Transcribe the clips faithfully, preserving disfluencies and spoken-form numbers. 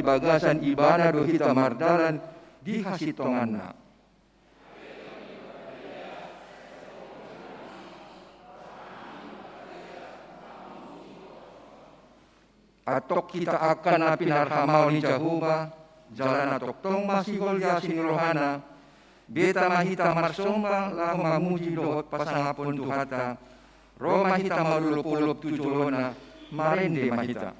bagasan Ibana do hita mardalan di hasintonganna. Antong hita angka na pinarhamaol ni Jahowa, jala na tongtong masihol di asi ni rohana, beta ma hita marsomba laho mamuji dohot pasangaphon Tuhanta. Ro ma hita malolopolop tu jolona, marende ma hita.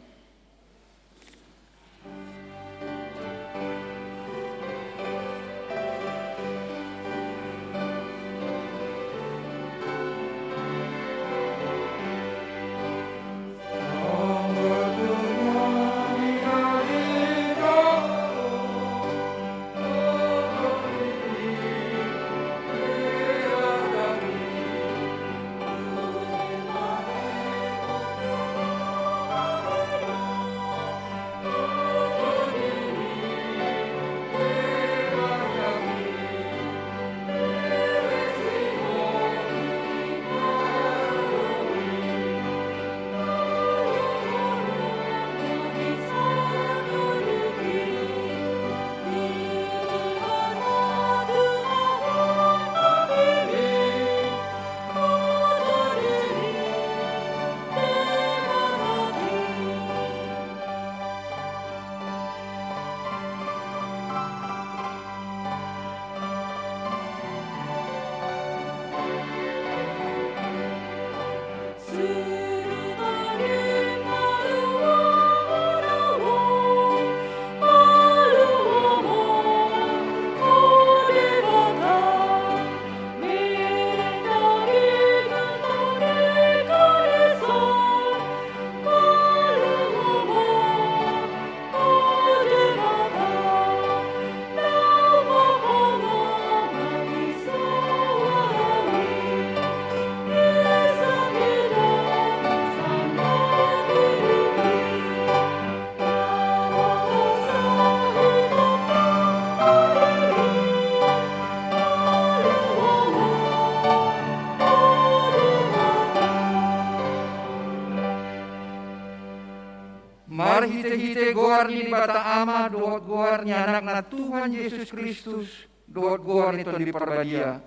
Marhitehite goar ni Debata Ama dohot goar ni Anakna Tuhan Jesus Kristus dohot goar ni Tondi Parbadia,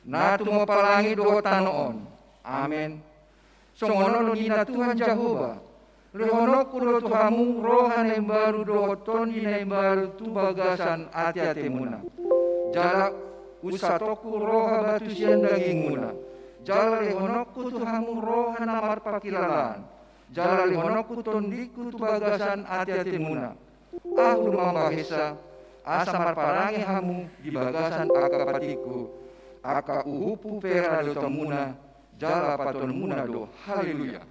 na tumompa langit dohot tano on. Amen. Songon on do ninna Tuhan Jahowa: Lehononku do tu hamu roha na imbaru dohot tondi na imbaru tu bagasan ateatemuna. Jala unsatongku roha batu sian dagingmuna. Jala lehononku tu hamu roha na marpangkilalaan. Jala lehononku tondingku tu bagasan ateatemuna. Ahu do mambahensa, asa marparange hamu di bagasan angka patikku. Angka uhumhu pe rade tu hamuna, jala patuanmuna do. Haleluya.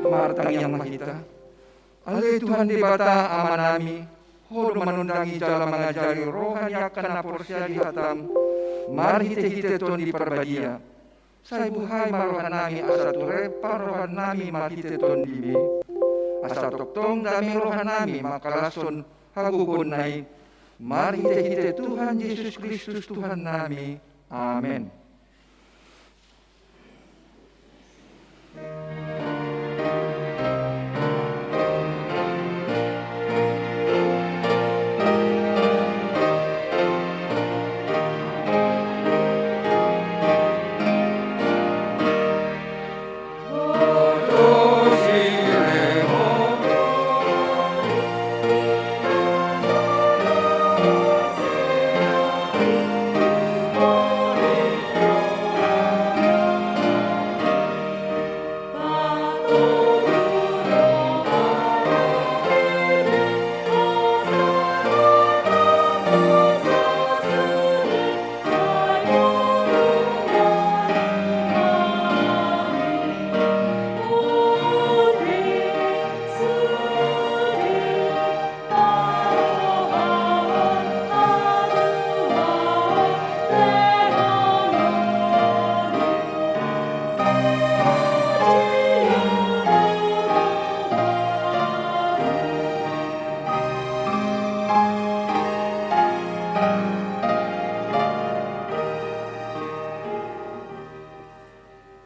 Martangiang ma hita. Ale Tuhan Debata Amanami, Ho do manondangi jala mangajari roha ni angka na porsea di hataM marhitehite Tondi Parbadia. Sai buhai ma rohanami asa ture parrohanami marhite TondiMi, asa tongtong dame rohanami mangkalashon hagogoonna i, marhitehite Tuhan Jesus Kristus Tuhannami. Amen.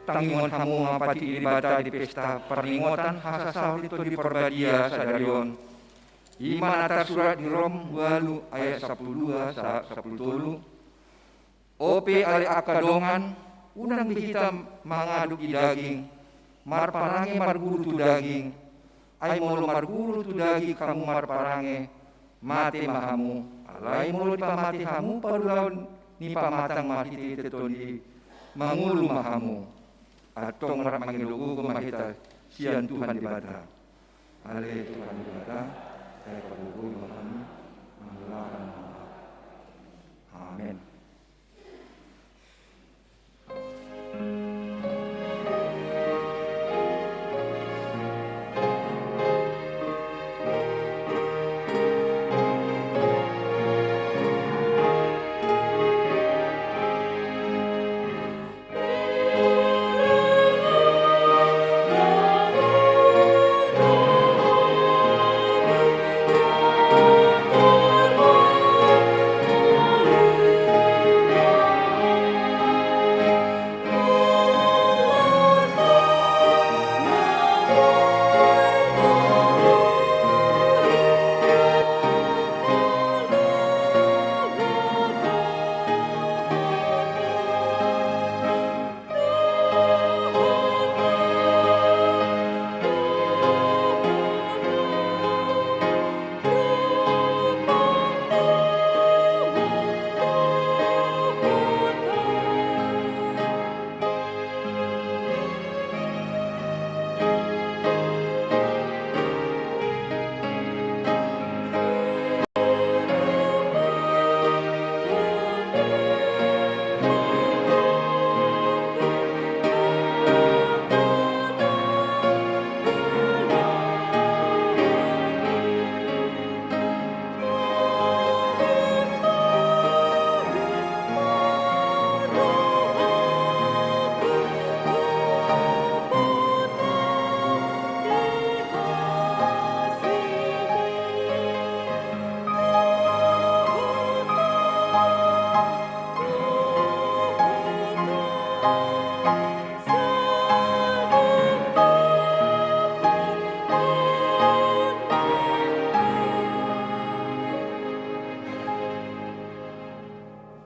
Tangianghon hamu ma patik ni Debata di pesta parningotan hasasaor ni Tondi Parbadia sadari on. I ma na tarsurat di Rom ualu ayat sampulu dua sahat sampulu tolu. Ope ale angka dongan, unang be hita mangaduk di daging, marparange marguru tu daging. Ai molo marguru tu daging hamu marparange, mate ma hamu. Alai molo dipamate hamu parulaon ni pamatang marhitehite Tondi, mangolu ma hamu. Antong rap mangido gogo ma hita sian Tuhan Debata. Ale Tuhan Debata, sai pargogoi ma hami, mangulahon ma hami. Amen.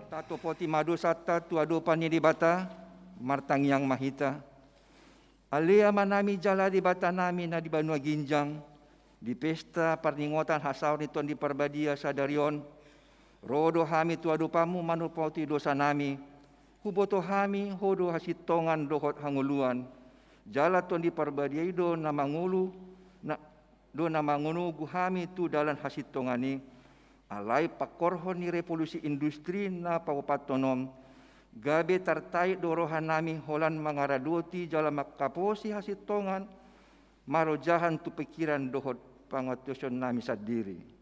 Tatopoti ma dosanta tu adopan ni Debata, martangiang ma hita. Ale Amanami jala Debatanami na di banua ginjang, di pesta parningotan hasaor ni Tondi Parbadia sadari on, ro do hami tu adopanMu manopoti dosanami. Huboto hami Ho do hasintongan dohot hangoluan. Jala Tondi Parbadia i do na mangolu, na, do na mangonogu hami tu dalan hasintongan i. Alai pangkorhon ni revolusi industri na paopathon on, gabe tartait do rohanami holan mangaradoti jala mangkaposi hasintongan, marojahan tu pingkiran dohot pangantusionnami sandiri.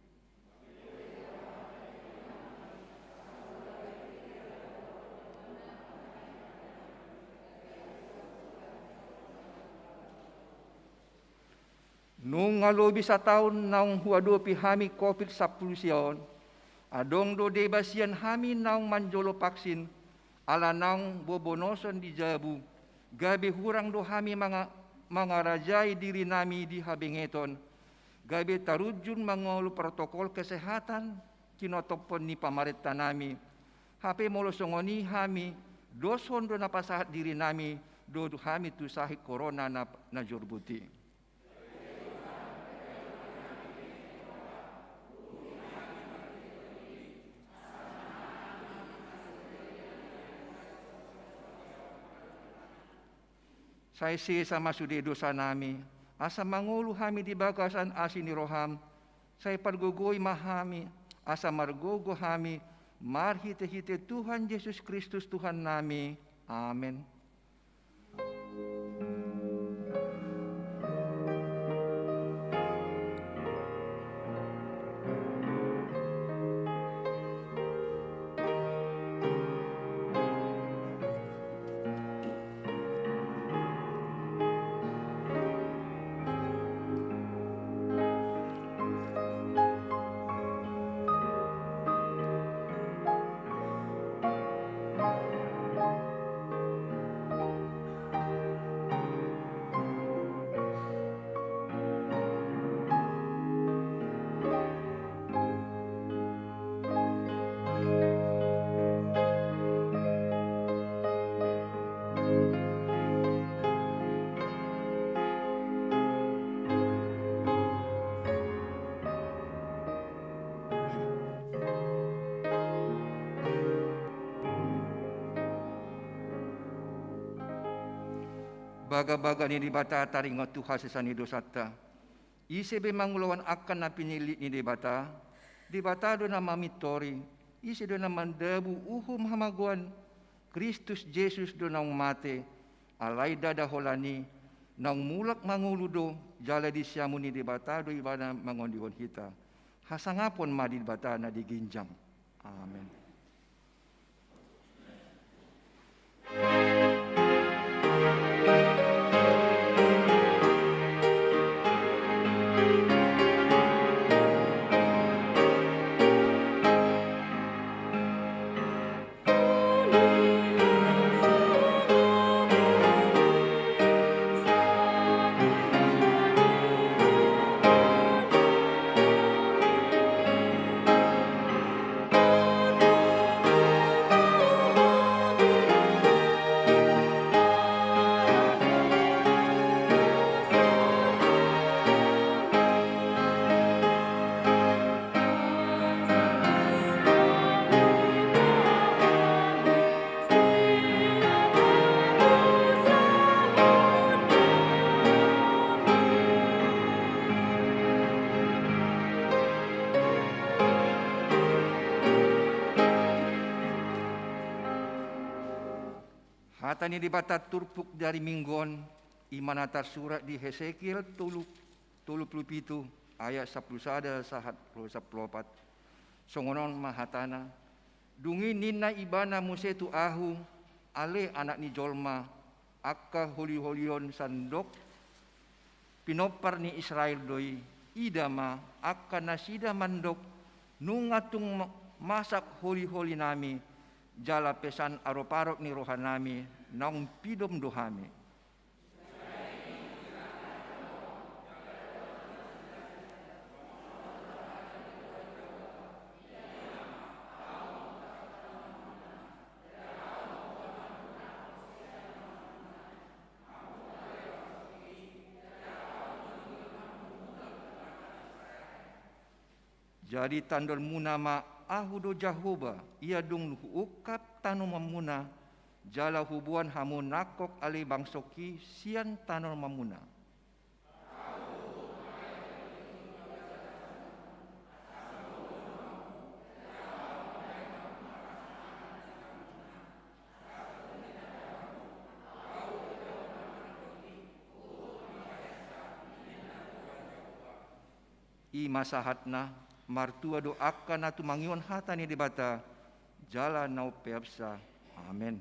Nunga lobi sataon naung huadopi hami covid sampulu sia on, adong do deba sian hami naung manjolo vaksin, ala naung bobonoson di jabu, gabe hurang do hami manga-, mangarajai dirinami di habengeton, gabe tarunjun mangolu protokol kesehatan tinotophon ni pamarentanami. Hape molo songon i hami, doshon do na pasahat dirinami do hami tu sahit korona na, na jorbut i. Sai sesa ma sude dosanami, asa mangolu hami di bagasan asi ni roham. Sai pargogoi ma hami, asa margogo hami, marhitehite Tuhan Jesus Kristus Tuhannami. Amen. Bagabaga ni Debata taringot tu hasesaan ni dosanta. Ise be mangulahon angka na pinillit ni Debata? Debata do na mamintori. Ise do na mandabu uhum hamagoan? Kristus Jesus do naung mate, alai ndada holan i, naung mulak mangolu do, jala di siamun ni Debata do Ibana mangondihon hita. Hasangapon ma di Debata na di ginjang. Amen. Hata ni Debata turpuk di ari Minggu on, i ma na tarsurat di Hesekiel tolu, tolu pulu pitu, ayat sampulu sada sahat sampulu opat. Songon on ma hatana. Dung i ninna Ibana muse tu ahu, ale anak ni jolma, angka holiholion sandok pinompar ni Israel do i. Ida ma, angka nasida mandok, nunga tung ma-, masak holiholinami, jala pesan aroparop ni rohanami naung pidom do hami. Jadi tandolmuna ma, Ahu do Jahowa, ia dung huungkap tanomanmuna, jala huboan hamu nangkok ale bangsongki sian tanomanmuna. I ma sahatna. Martua do angka na tumangihon hata ni Debata jala na umpeopsa. Amen.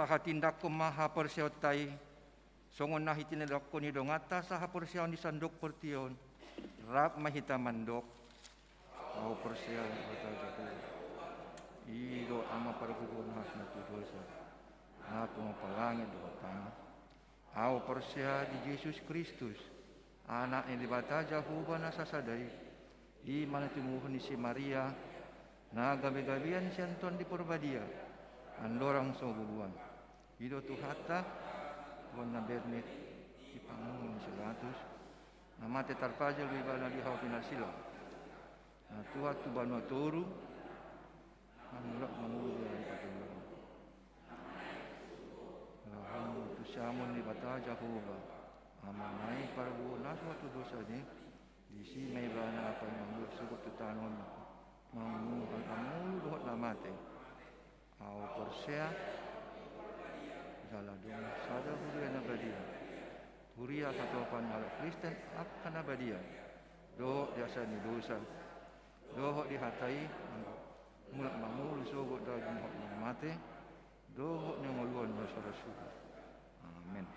Tahatindanghon ma haporseaonta i, songon na hutindangkon ni donganta sahaporseaon di sandok portibi on, rap ma hita mandok. Ahu porsea di Debata Jahowa, i do Ama parguru na so tutu dosa, na pinahangan langit dohot tano. Ahu porsea di Jesus Kristus, Anak ni Debata Jahowa na sasada i, i ma na tinampakon ni si Maria, na gabe-gabean sian Tondi Parbadia, andorang so bubuan. I do Tuhanta, Tuhan na bernit, di pangulun ni si Pilatus, na mate tarpajal do Ibana di hau pinarsilang, na tuat tu banua toru, na mulak mangolu di ari patolu. Laho tu siamun ni Debata Jahowa, Amana i parguru na so tutu dosa i, disi ma Ibana paima mangolu sogot tu tano on, mangunuhon na mangolu dohot na mate. Ahu porsea, jala adong sada huria na badia, huria hatopan halak Kristen angka na badia, dohot di hasesaan ni dosa, dohot di hata i, mulak mangolu sogot daging dohot na mate, dohot di hangoluan na so ra suhi. Amen.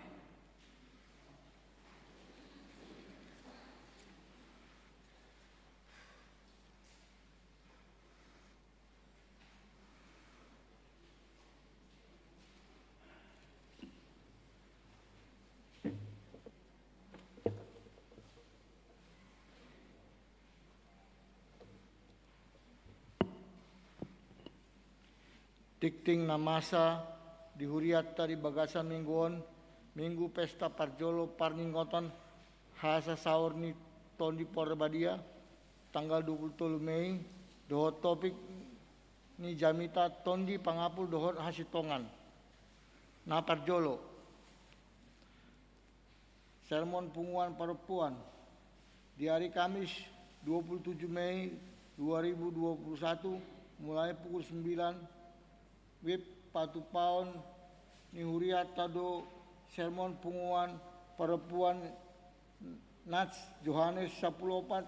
Tingting na masa di hurianta di bagasan minggu on, minggu pesta parjolo parningotan hasasaor ni Tondi Parbadia, tanggal dua pulu tolu Mei, dohot topik ni jamita Tondi Pangapul dohot Hasintongan. Na parjolo, sermon punguan parompuan di ari Kamis dua puluh tujuh Mei dua ribu dua puluh satu, mulai pukul sembilan WIB. Patupaon ni hurianta do sermon punguan parompuan nats Johannes sampulu opat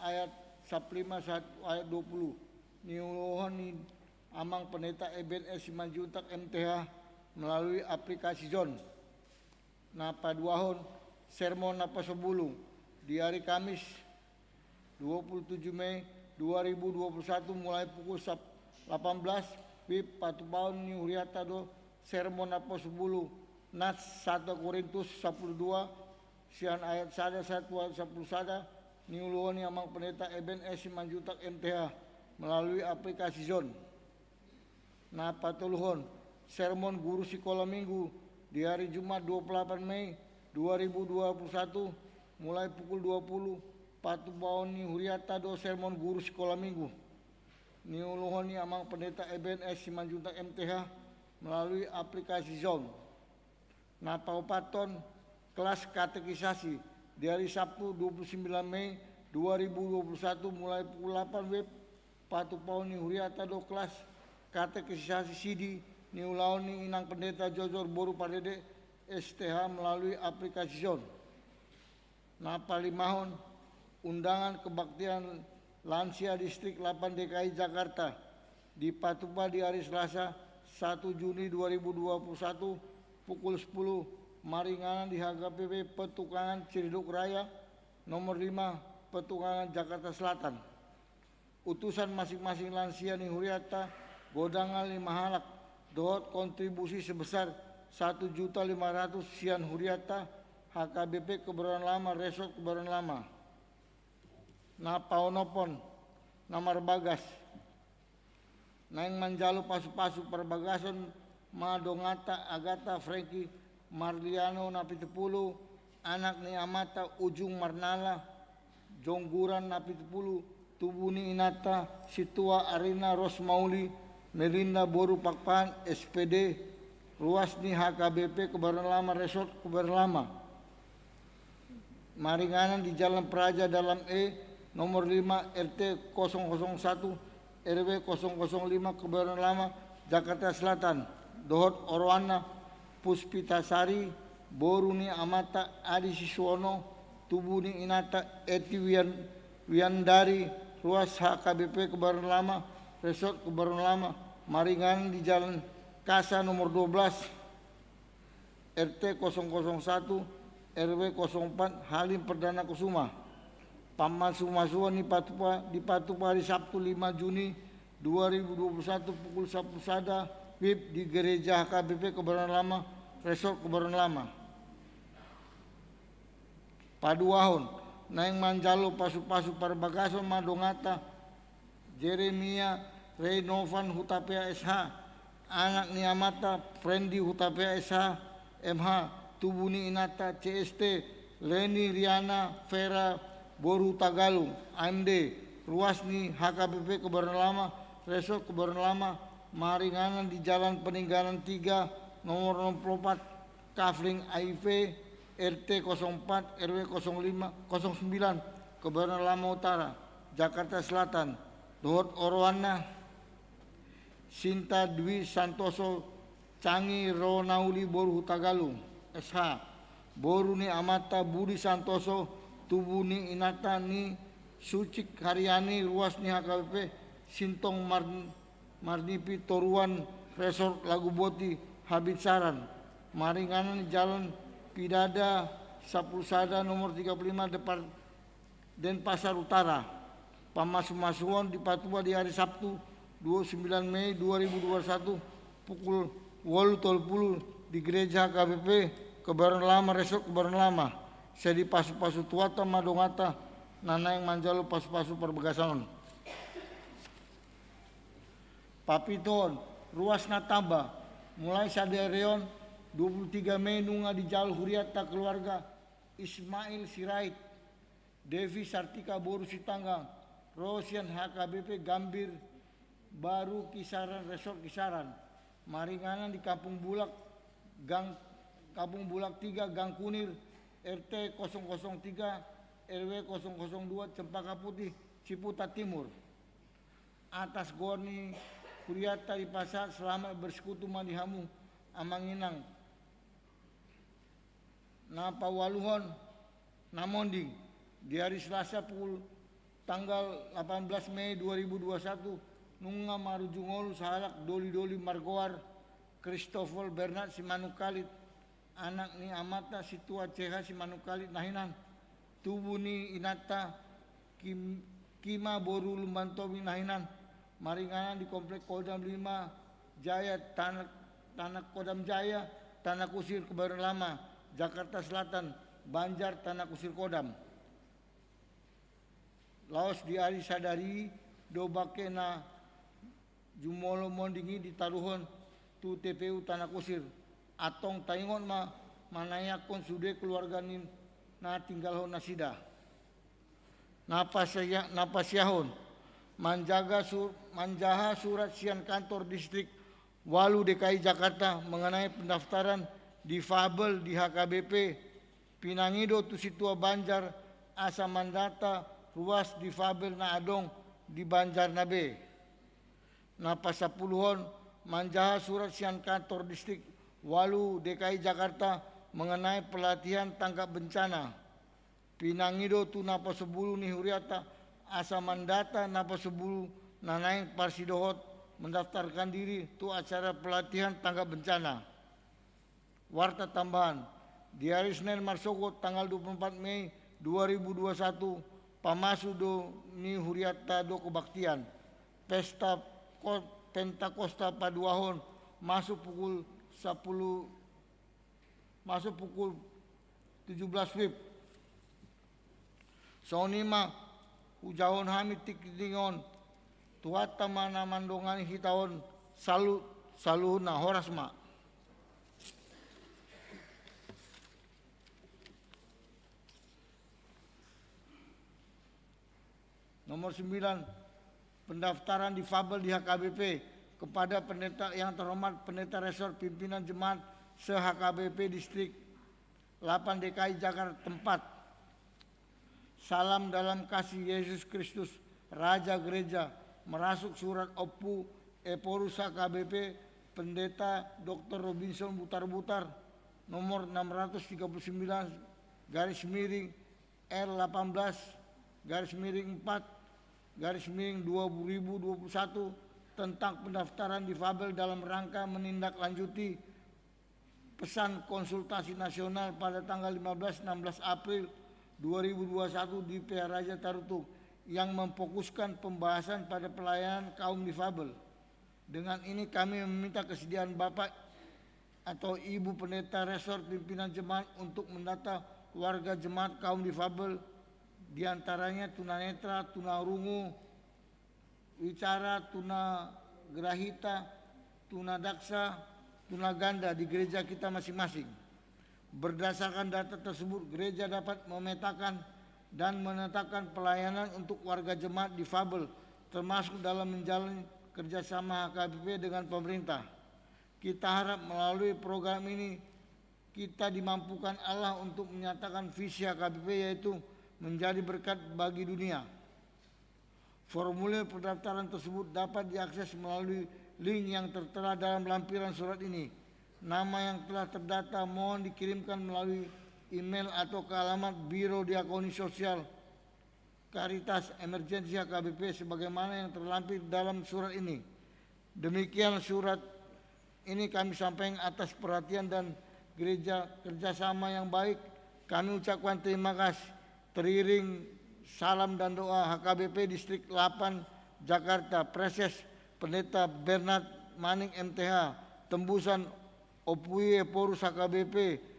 ayat sampulu lima sahat ayat dua puluh, niuluhon ni Amang Pendeta Eben S Simanjuntak M T H melalui aplikasi Zoom. Na paduahon, sermon naposobulung di ari Kamis dua puluh tujuh Mei dua ribu dua puluh satu, mulai pukul sap-, delapan belas WIB. Patupaon ni hurianta do sermon naposobulung nats satu Korintus sampulu dua, sian ayat sada sahat tu ayat sampulu sada, niuluhon ni Amang Pendeta Eben S Simanjuntak M T H melalui aplikasi Zoom. Na patoluhon, sermon guru sikola minggu di ari Jumat dua puluh delapan Mei dua ribu dua puluh satu, mulai pukul dua puluh. Patupaon ni hurianta do sermon guru sikola minggu, niuluhon ni Amang Pendeta Eben S Simanjuntak M T H melalui aplikasi Zoom. Na paopathon, kelas katekisasi di ari Sabtu dua puluh sembilan Mei dua ribu dua puluh satu, mulai pukul delapan WIB. Patupaon ni hurianta do kelas katekisasi sidi, niulahon ni Inang Pendeta Jojor boru Pardede S T H melalui aplikasi Zoom. Na palimahon, undangan kebaktian lansia Distrik delapan D K I Jakarta dipatupa di ari Selasa satu Juni dua ribu dua puluh satu, pukul sepuluh, maringanan di H K B P Petukangan Ciledug Raya, nomor lima, Petukangan, Jakarta Selatan. Utusan masing-masing lansia ni hurianta, godangna lima halak, dohot kontribusi sebesar satu juta lima ratus sian hurianta, H K B P Kebayoran Lama, Resort Kebayoran Lama. Na paonomhon, na marbagas. Naeng manjalo pasu-pasu parbagason ma donganta Agata Franky Marliano na pitu pulu, anak ni amanta Ujung Marnala, Jongguran na pitu pulu, tubu ni inanta Situa Arina Rosmauli Melinda boru Pakpahan, S P D, ruas ni H K B P Kebayoran Lama, Resort Kebayoran Lama. Maringanan di Jalan Praja Dalam E, nomor lima, R T kosong kosong satu, R W kosong kosong lima, Kebayoran Lama, Jakarta Selatan, dohot oroanna Puspita Sari, boru ni amanta Adi Siswono, tubu ni inanta Eti Wian-, Wiandari, ruas H K B P Kebayoran Lama, Resort Kebayoran Lama, maringanan di Jalan Kasa nomor dua belas, R T kosong kosong satu, R W kosong empat, Halim Perdana Kusuma. Pamasumasuon dipatupa, dipatupa hari Sabtu lima Juni dua ribu dua puluh satu pukul sapuluh sada W I B di Gereja H K B P Kebayoran Lama, Resort Kebayoran Lama. Paduahon, naeng manjalo pasupasu parbagason ma donganta Jeremia Reinovan Hutapea S H, anak ni amanta Frendi Hutapea S H M H, tubu ni inanta C S T Leni Riana Vera boru Hutagalung, A M D, ruas ni H K B P Kebayoran Lama, Resort Kebayoran Lama, maringanan di Jalan Peninggalan tiga, nomor enam puluh empat, Kafling A I V, R T kosong empat, R W kosong lima, kosong sembilan, Kebayoran Lama Utara, Jakarta Selatan, dohot oroanna, Sinta Dwi Santoso Cangi Ronauli boru Hutagalung, S H, boru ni amanta Budi Santoso, tubu ni inanta Ni Sucik Haryani, ruas ni H K B P Sintong Mar-, Marnipi Toruan, Resort Laguboti, Habinsaran, maringanan di Jalan Pidada sapuluh sada, nomor tiga puluh lima, Depar-, Denpasar Utara. Pamasumasuon dipatupa di hari Sabtu dua puluh sembilan Mei dua ribu dua puluh satu pukul ualu tolu puluh di Gereja H K B P Kebayoran Lama, Resort Kebayoran Lama. Sai dipasupasu Tuhanta ma donganta na naeng manjalo pasupasu parbagason on. Papituhon, ruas na tamba, mulai sadari on dua puluh tiga Mei nunga dijalo hurianta keluarga Ismail Sirait, Devi Sartika boru Sitanggang, ro sian H K B P Gambir Baru Kisaran, Resort Kisaran, maringanan di Kampung Bulak, Gang, Kampung Bulak tiga, Gang Kunir, R T kosong kosong tiga, R W kosong kosong dua, Cempaka Putih, Ciputat Timur. Atas goar ni hurianta dipasahat selamat bersekutu ma di hamu, Amang Inang. Na paualuhon, na monding, di hari Selasa pukul, tanggal delapan belas Mei dua ribu dua puluh satu, nunga marujung ngolu sahalak doli-doli margoar Christopher Bernard Simanungkalit, anak ni amanta Situa C H Simanungkalit na hinan, tubu ni inanta Kim-, Kima boru Lumban Tobing na hinan, maringanan di Komplek Kodam lima Jaya, Tanah, Tanah Kodam Jaya, Tanah Kusir, Kebayoran Lama, Jakarta Selatan, Banjar, Tanah Kusir Kodam. Laos di ari sadari do bangke na jumolo monding i ditaruhon tu T P U Tanah Kusir. Antong taingot ma manaiakkon sude keluarga ni na tinggalhon nasida. Na pasia-, na pasiahon, manjaga sur-, manjaha surat sian kantor distrik ualu D K I Jakarta mengenai pendaftaran difabel di H K B P, pinangido tu Situa Banjar asa mandata ruas difabel na adong di banjarna be. Na pasampuluhon, manjaha surat sian kantor distrik ualu D K I Jakarta mengenai pelatihan tanggap bencana. Pinangido tu naposobulu ni hurianta asa mandata naposobulu na naeng parsidohot mendaftarkan diri tu acara pelatihan tanggap bencana. Warta tambahan, di ari Senin marsogot tanggal dua puluh empat Mei dua ribu dua puluh satu, pamasu do ni hurianta do kebaktian Pesta Ko-, Pentakosta paduahon, masuk pukul sapuluh, masuk pukul tujuh belas W I B. Songon i ma hujahahon hami tingki on, Tuhanta ma na mandongani hita on salu-, saluhutna. Horas ma. Nomor sembilan, pendaftaran difabel di H K B P kepada pendeta yang terhormat, pendeta resort, pimpinan jemaat se-H K B P Distrik delapan D K I Jakarta tempat. Salam dalam kasih Yesus Kristus, Raja Gereja, merasuk surat Ompu Ephorus H K B P, Pendeta Doktor Robinson Butarbutar, nomor enam ratus tiga puluh sembilan garis miring R delapan belas garis miring empat garis miring dua ribu dua puluh satu, tentang pendaftaran difabel dalam rangka menindaklanjuti pesan konsultasi nasional pada tanggal lima belas enam belas April dua ribu dua puluh satu di Pearaja Tarutung yang memfokuskan pembahasan pada pelayanan kaum difabel. Dengan ini kami meminta kesediaan Bapak atau Ibu Pendeta Resort Pimpinan Jemaat untuk mendata warga jemaat kaum difabel, di antaranya tunanetra, tunarungu, wicara, tunagrahita, tunadaksa, tunaganda di gereja kita masing-masing. Berdasarkan data tersebut, gereja dapat memetakan dan menetapkan pelayanan untuk warga jemaat difabel, termasuk dalam menjalin kerjasama H K B P dengan pemerintah. Kita harap melalui program ini, kita dimampukan Allah untuk menyatakan visi H K B P, yaitu menjadi berkat bagi dunia. Formulir pendaftaran tersebut dapat diakses melalui link yang tertera dalam lampiran surat ini. Nama yang telah terdata mohon dikirimkan melalui email atau ke alamat Biro Diakoni Sosial Caritas Emergency H K B P sebagaimana yang terlampir dalam surat ini. Demikian surat ini kami sampaikan atas perhatian dan gereja kerjasama yang baik. Kami ucapkan terima kasih. Teriring salam dan doa H K B P Distrik delapan Jakarta, Praeses Pendeta Bernard Manik M T H, Tembusan Opui Ephorus H K B P,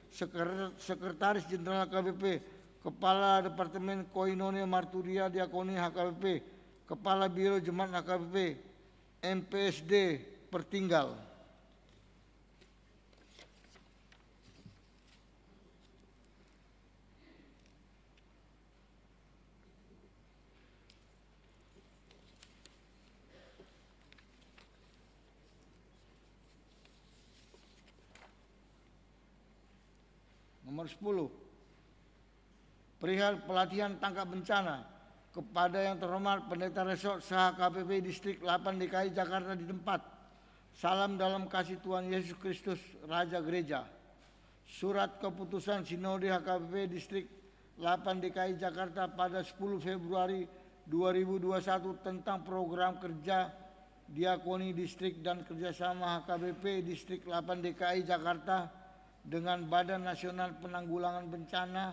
Seker-, Sekretaris Jenderal H K B P, Kepala Departemen Koinonia Marturia Diakoni H K B P, Kepala Biro Jemaat H K B P, M P S D Pertinggal. Nomor sepuluh. Perihal pelatihan tanggap bencana kepada yang terhormat Pendeta Resort se-H K B P Distrik delapan D K I Jakarta di tempat. Salam dalam kasih Tuhan Yesus Kristus, Raja Gereja. Surat keputusan Sinode H K B P Distrik delapan D K I Jakarta pada sepuluh Februari dua ribu dua puluh satu tentang program kerja diakoni distrik dan kerjasama H K B P Distrik delapan D K I Jakarta dengan Badan Nasional Penanggulangan Bencana,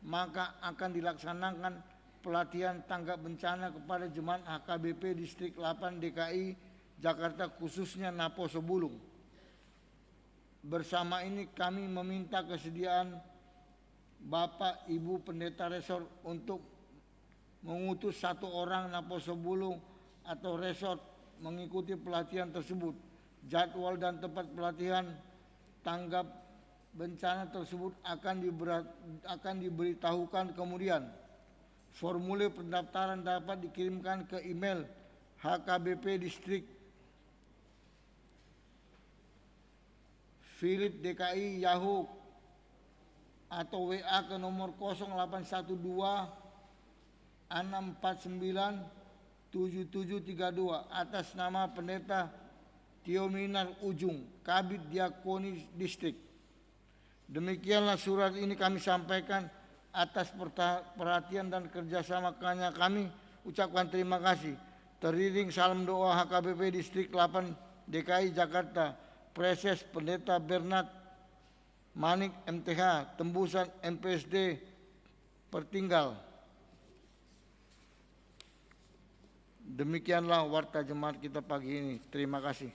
maka akan dilaksanakan pelatihan tanggap bencana kepada jemaat H K B P Distrik delapan D K I Jakarta, khususnya Naposo Bulung. Bersama ini kami meminta kesediaan Bapak Ibu Pendeta Resort untuk mengutus satu orang Naposo Bulung atau resort mengikuti pelatihan tersebut. Jadwal dan tempat pelatihan tanggap bencana tersebut akan dibera-, akan diberitahukan kemudian. Formulir pendaftaran dapat dikirimkan ke email H K B P Distrik Philip D K I Yahoo atau W A ke nomor kosong delapan satu dua enam empat sembilan tujuh tujuh tiga dua atas nama Pendeta Tiominar Ujung, Kabid Diakoni Distrik. Demikianlah surat ini kami sampaikan atas perta-, perhatian dan kerjasama kanya kami ucapkan terima kasih. Teriring salam doa H K B P Distrik delapan D K I Jakarta, Praeses Pendeta Bernard Manik M T H, Tembusan M P S D Pertinggal. Demikianlah warta jemaat kita pagi ini. Terima kasih.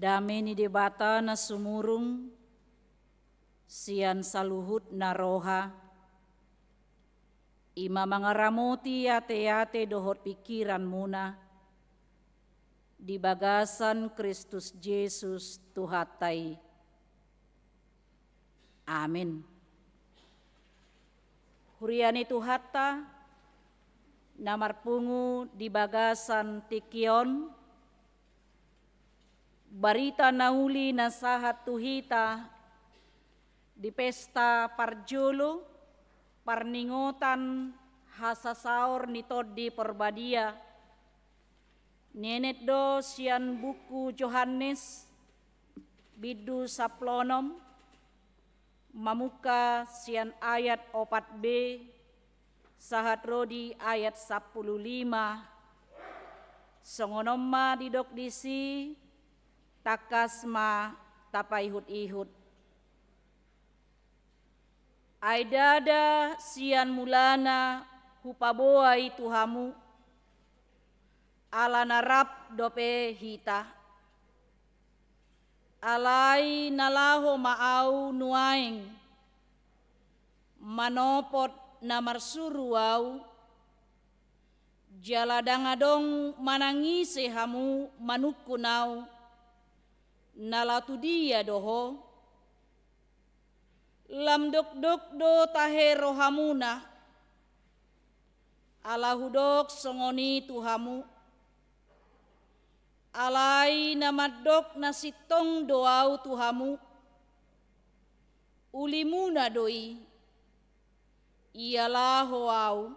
Dame ni Debata na sumurung sian saluhut na roha, i ma mangaramoti ateate dohot pingkiranmuna di bagasan Kristus Jesus Tuhanta i. Amin. Huria ni Tuhanta na marpungu di bagasan tingki on, barita na uli na sahat tu hita di pesta parjolo parningotan hasasaor ni Tondi Porbadia, nienet do sian buku Johannes, bindu sampulu onom, mamungka sian ayat opat b sahat ro di ayat sampulu lima. Songon on ma didok disi, tangkas ma tapaihut-ihut. Ai ndada sian mulana hupaboa i tu hamu, ala na rap dope hita. Alai na laho ma Ahu nuaeng manopot na marsuru Ahu, jala ndang adong manang ise hamu manungkun Ahu, na laho tu dia do ho. Lam dokdok do tahe rohamuna, ala hudok songon i tu hamu. Alai na mandok na sintong do Ahu tu hamu, ulimuna do i. Ia laho Ahu,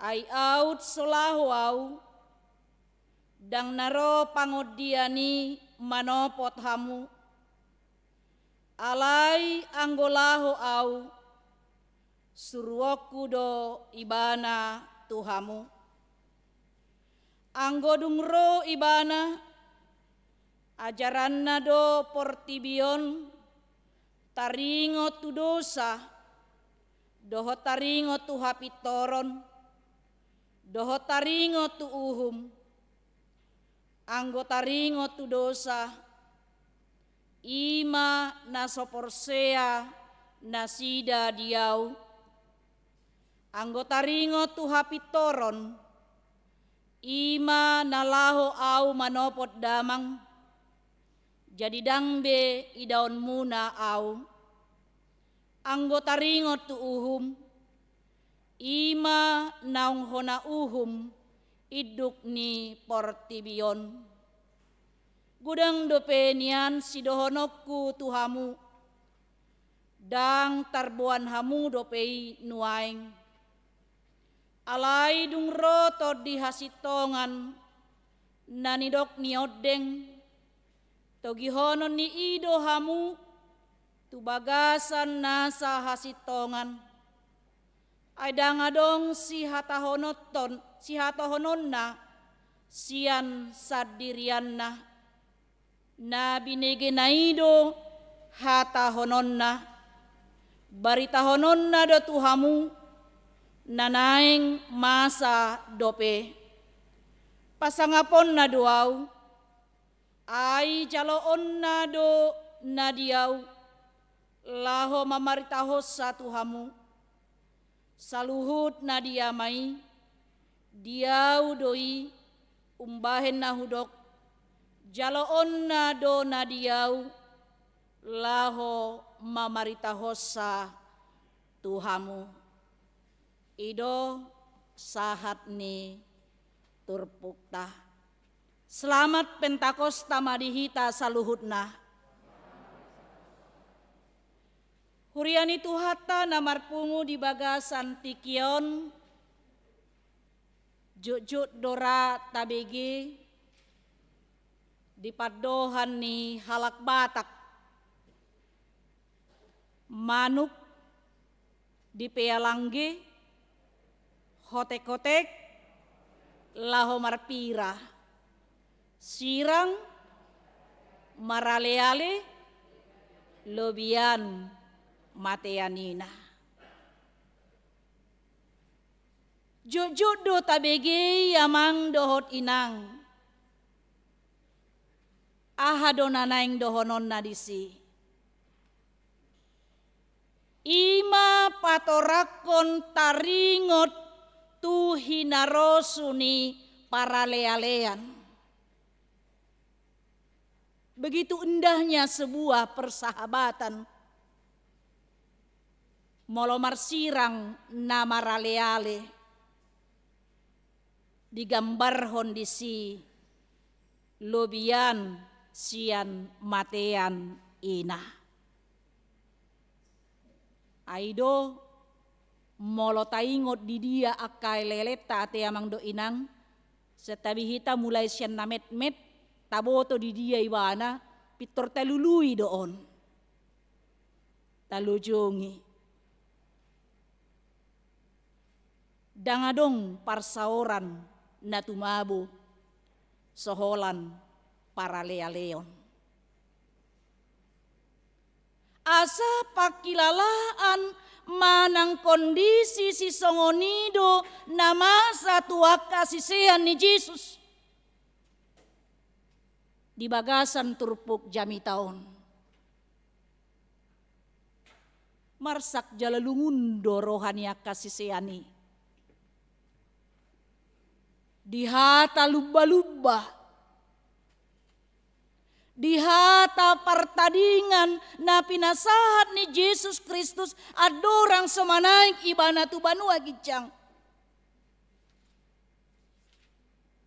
ai aut so laho Ahu, ndang na ro pangondian i manopot hamu. Alai anggo laho Ahu, suruonku do Ibana tu hamu. Anggo dung ro Ibana, ajaranna do portibi on taringot tu dosa, dohot taringot tu hapintoron, dohot taringot tu uhum. Anggo taringot tu dosa, i ma na so porsea nasida di Ahu. Anggo taringot tu hapintoron, i ma na laho Ahu manopot damang, jadi ndang be idaonmuna Ahu. Anggo taringot tu uhum, i ma naung hona uhum induk ni portibi on. Godang dope nian sidohononku tu hamu, ndang tarboan hamu dope i nuaeng. Alai dung ro Tondi hasintongan na nidok ni ondeng, togihonon ni i do hamu tu bagasan nasa hasintongan. Ai ndang adong sihatahononton, sihatahononna sian sandirianna. Na binegena i do hatahononna, baritahononna do tu hamu na naeng masa dope. Pasangaponna do Ahu, ai jaloonna do na di Ahu, laho mamaritahonsa tu hamu. Saluhut na di Ama i, di Ahu do i, umbahen na hudok, jaloonna do na di Ahu, laho mamaritahonsa tu hamu. I do sahat ni turpukta. Selamat Pentakosta ma di hita saluhutna. Huria ni Tuhanta na marpungu di bagasan tingki on, jotjot do ra tabege di pandohan ni halak Batak. Manuk dipealangge, hotek-hotek laho marpira, sirang maraleale, lobian matean ina. Jotjot do tabege i amang dohot inang. Aha do na naeng dohononna disi? I ma patorangkon taringot tu hinarosu ni paralealean. Begitu indahnya sebuah persahabatan. Molo marsirang na maraleale, digambarhon disi lobian sian matean ina. Ai do, molo taingot di dia angka eleelenta ate amang dohot inang, santabi hita mulai sian na metmet, taboto di dia ibana, pintor talului do on. Talojongi. Ndang adong parsaoran na tumabo so holan paralealeon. Asa pangkilalaan manang kondisi sisongon i do na masa tu angka sisean ni Jesus di bagasan turpuk jamita on. Marsak jala lungun do roha ni angka sisean i. Di hata lumba-lumba, di hata partadingan na pinasahat ni Jesus Kristus andorang so manaek ibana tu banua ginjang.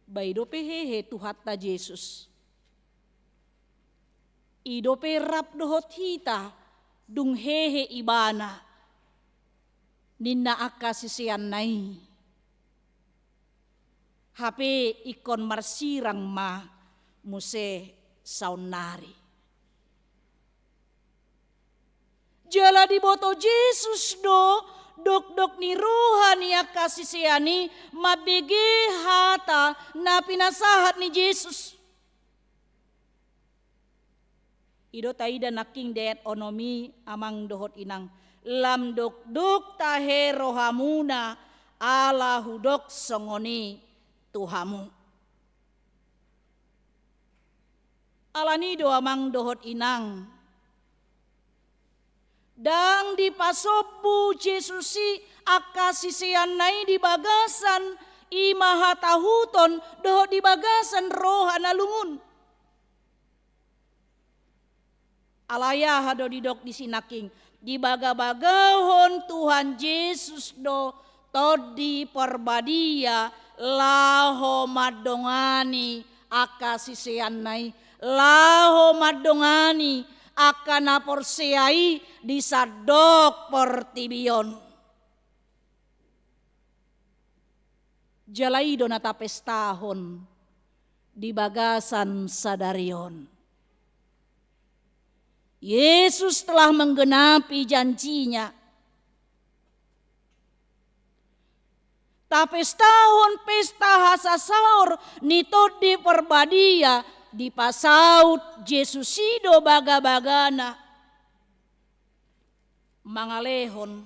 Ba i dope hehe Tuhanta Jesus. I dope rap dohot hita, dung hehe ibana, ninna angka siseanna i. Hape ingkon marsirang ma muse saonnari. Jala diboto Jesus do dokdok ni roha ni angka sisean i mambege hata na pinasahat ni Jesus. I do taida nangkin di ayat onom i amang dohot inang, lam dokdok tahe rohamuna ala hudok songon i tu hamu. Alani do amang dohot inang, ndang dipasombu Jesus i angka siseanna i di bagasan i ma hatahuton dohot di bagasan roha na lungun. Alai aha do didok disi nangkin? Dibagabagahon Tuhan Jesus do Tondi Parbadia laho mandongani angka siseanna i, laho mandongani angka na porsea i di sandok portibi on. Jala i do na tapestahon di bagasan sadari on. Yesus telah menggenapi janji-Nya. Tapestahon pesta hasasaor ni Tondi Parbadia dipasaut Jesus i do bagabagana. Mangalehon,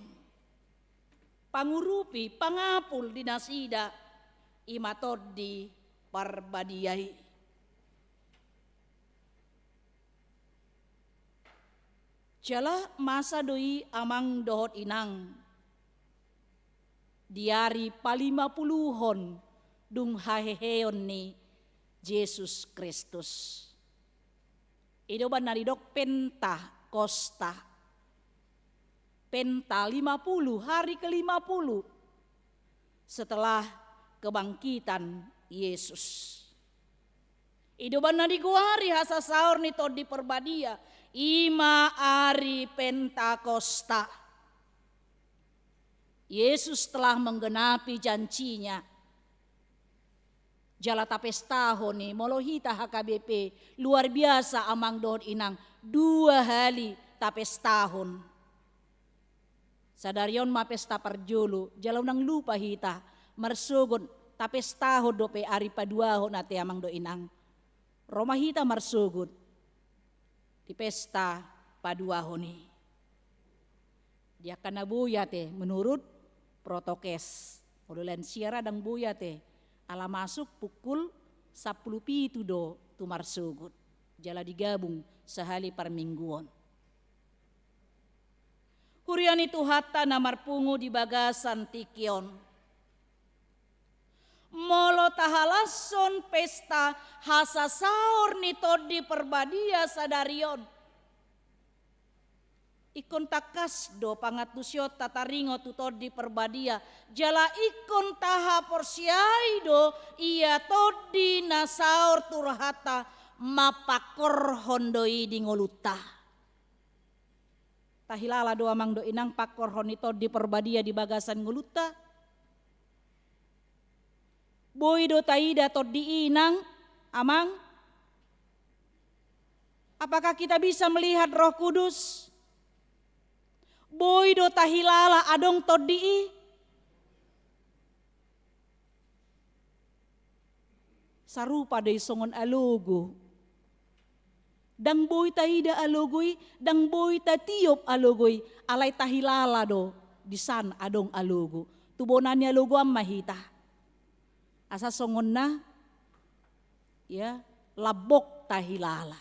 pangurupi, pangapul di nasida, i ma Tondi Parbadia i. Jala masa do i amang dohot inang, di ari palimapuluhon dung haheheon ni Jesus Kristus. I do umbahen na didok Pentakosta. Penta lima puluh, hari kelima puluh setelah kebangkitan Yesus. I do umbahen na digoari hasasaor ni Tondi Parbadia, i ma ari Pentakosta. Yesus telah menggenapi janji-Nya. Jala tapestahon i, molo hita H K B P, luar biasa amang dohot inang, dua hali tapestahon. Sadari on ma pesta parjolo, jala unang lupa hita, marsogot, tapestahon dope ari paduahon ate amang dohot inang. Ro ma hita marsogot di pesta paduahon i. Di angka na boi ate menurut protokes. Molo lansia ra ndang boi ate, ala masuk pukul sampulu pitu do tu marsogot. jala digabung sahali parmingguon. Huria ni Tuhanta na marpungu di bagasan tingki on. Molo tahalashon pesta hasasaor ni Tondi Parbadia sadari on, ingkon tangkas do pangantusionta taringot tu Tondi Parbadia, jala ingkon tahaporseai do ia Tondi na saor tu rohanta mampanghorhon do i di ngolunta. Tahilala do amang dohot inang panghorhon ni Tondi Parbadia di bagasan ngolunta? Boi do taida Tondi i inang, amang? Apakah kita bisa melihat Roh Kudus? Boi do tahilala adong Tondi i? Sarupa do i songon alogo. Ndang boi taida alogo i, ndang boi tatiop alogo i, alai tahilala do di san adong alogo. Tu bona ni alogo an ma hita. Asa songon na, ya, lambok tahilala.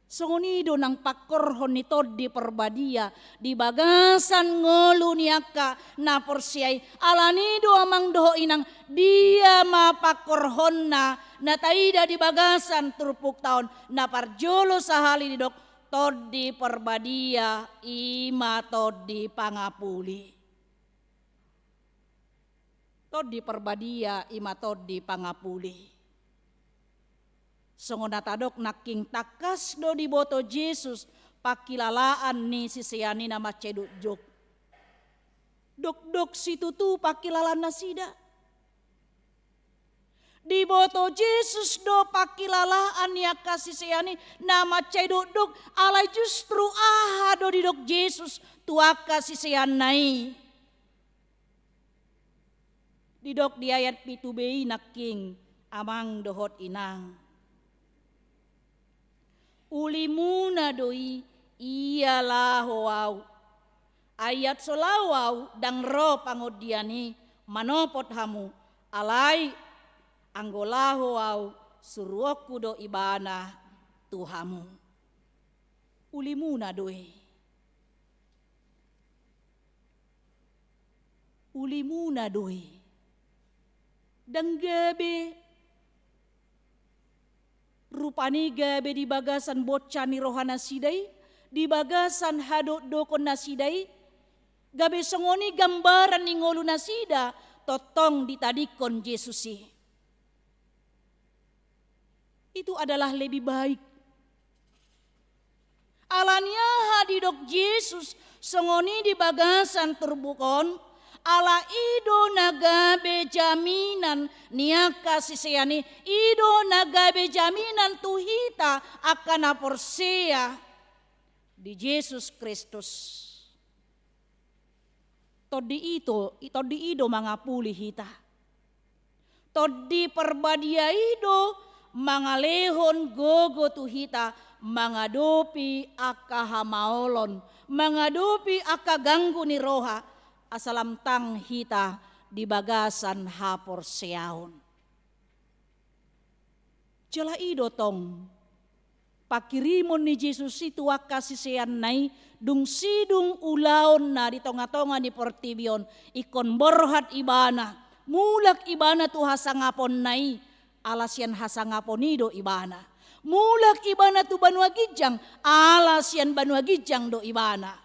Songon i do nang panghorhon ni Tondi Parbadia di bagasan ngolu ni angka na porsea i. Alani i do amang dohot inang, dia ma panghorhonna na taida di bagasan turpukta on? Na parjolo sahali didok, Tondi Parbadia i ma tondi pangapuli. Tondi Parbadia i ma tondi pangapuli. Songon na tadok nangkin, tangkas do diboto Jesus pangkilalaan ni sisean i na mansai dokdok. Dokdok situtu pangkilalaan nasida. Diboto Jesus do pangkilalaan ni angka sisean i na mansai dokdok, alai justru aha do didok Jesus tu angka siseanna i? Didok di ayat pitu b i nangkin, amang dohot inang. Ulimuna do i, ia laho Ahu. Ai so laho Ahu, ndang ro pangondian i manopot hamu, alai anggo laho Ahu, suruonku do ibana tu hamu. Ulimuna do i. Ulimuna do i. Ndang gabe rupani gabe di bagasan bonca ni rohanasida i, di bagasan hadokdokonnasida i, gabe songon i gambaran ni ngolunasida, tongtong ditadingkon Jesus i. Itu adalah lebih baik. Alani aha didok Jesus songon i di bagasan turpuk on? Ala i do na gabe jaminan ni angka sisean i, i do na gabe jaminan tu hita angka na porsea di Jesus Kristus. Tondi i do, Tondi i do mangapuli hita. Tondi Parbadia i do mangalehon gogo tu hita mangadopi angka hamaolon, mangadopi angka ganggu ni roha, asa lam tang hita di bagasan haporseaon. Jala i do tong pangkirimon ni Jesus i tu angka siseanna i, dung sidung ulaonna di tongatonga ni portibi on, ingkon borhat ibana, mulak ibana tu hasangaponna i, ala sian hasangapon i do ibana. Mulak ibana tu banua ginjang, ala sian banua ginjang do ibana.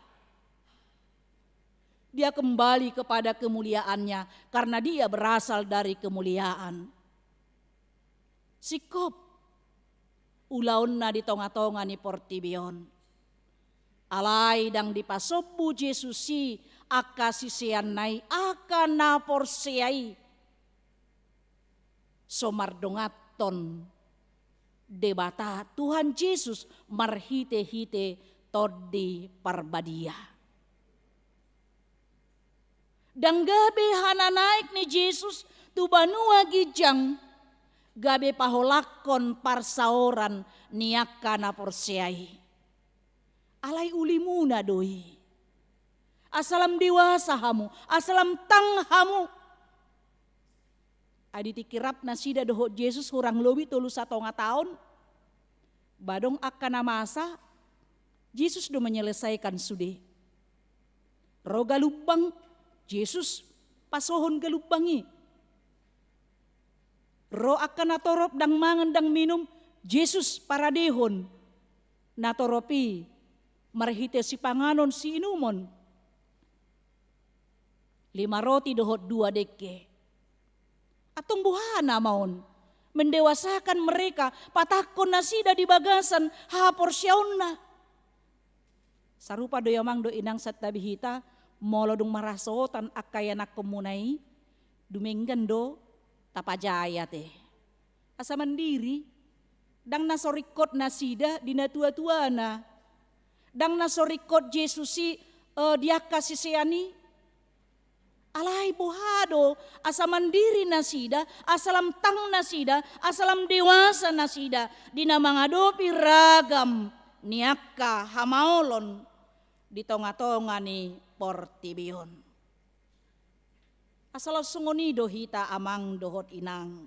Dia kembali kepada kemuliaannya, karena dia berasal dari kemuliaan. Singkop ulaonna di tongatonga ni portibi on. Alai ndang dipasombu Jesus i angka siseanna i, angka na porsea i, so mardonganhon Debata, Tuhan Jesus, marhitehite Tondi Parbadia. Ndang gabe hananaek ni Jesus tu banua ginjang gabe paholangkon parsaoran ni angka na porsea i. Alai ulimuna do i. Asa lam dewasa hamu, asa lam tang hamu. Ai di tingki rap nasida dohot Jesus hurang lobi tolu satonga taon, ba adong angka na masa, Jesus do menyelesaikan sude. Ro galumbang, Jesus pasohon galumbang i. Ro angka na torop, ndang mangan ndang minum, Jesus paradehon na torop i marhite sipanganon siinumon. Lima roti dohot dua dengke. Antong boha nama on? Mendewasakan mereka, patangkon nasida di bagasan haporseaonna. Sarupa do i amang dohot inang santabi hita, molo dung marhasohotan angka ianakhonmuna i, dumenggan do tapajai ate. Asa mandiri, ndang na so ringkot nasida di natuatuana, ndang na so ringkot Jesus i, eh, di angka sisean i. Alai boha do, asa mandiri nasida, asa lam tang nasida, asa lam dewasa nasida, di na mangadopi ragam ni angka hamaolon di tongatonga ni portibi on. Asa laos songon i do hita amang dohot inang.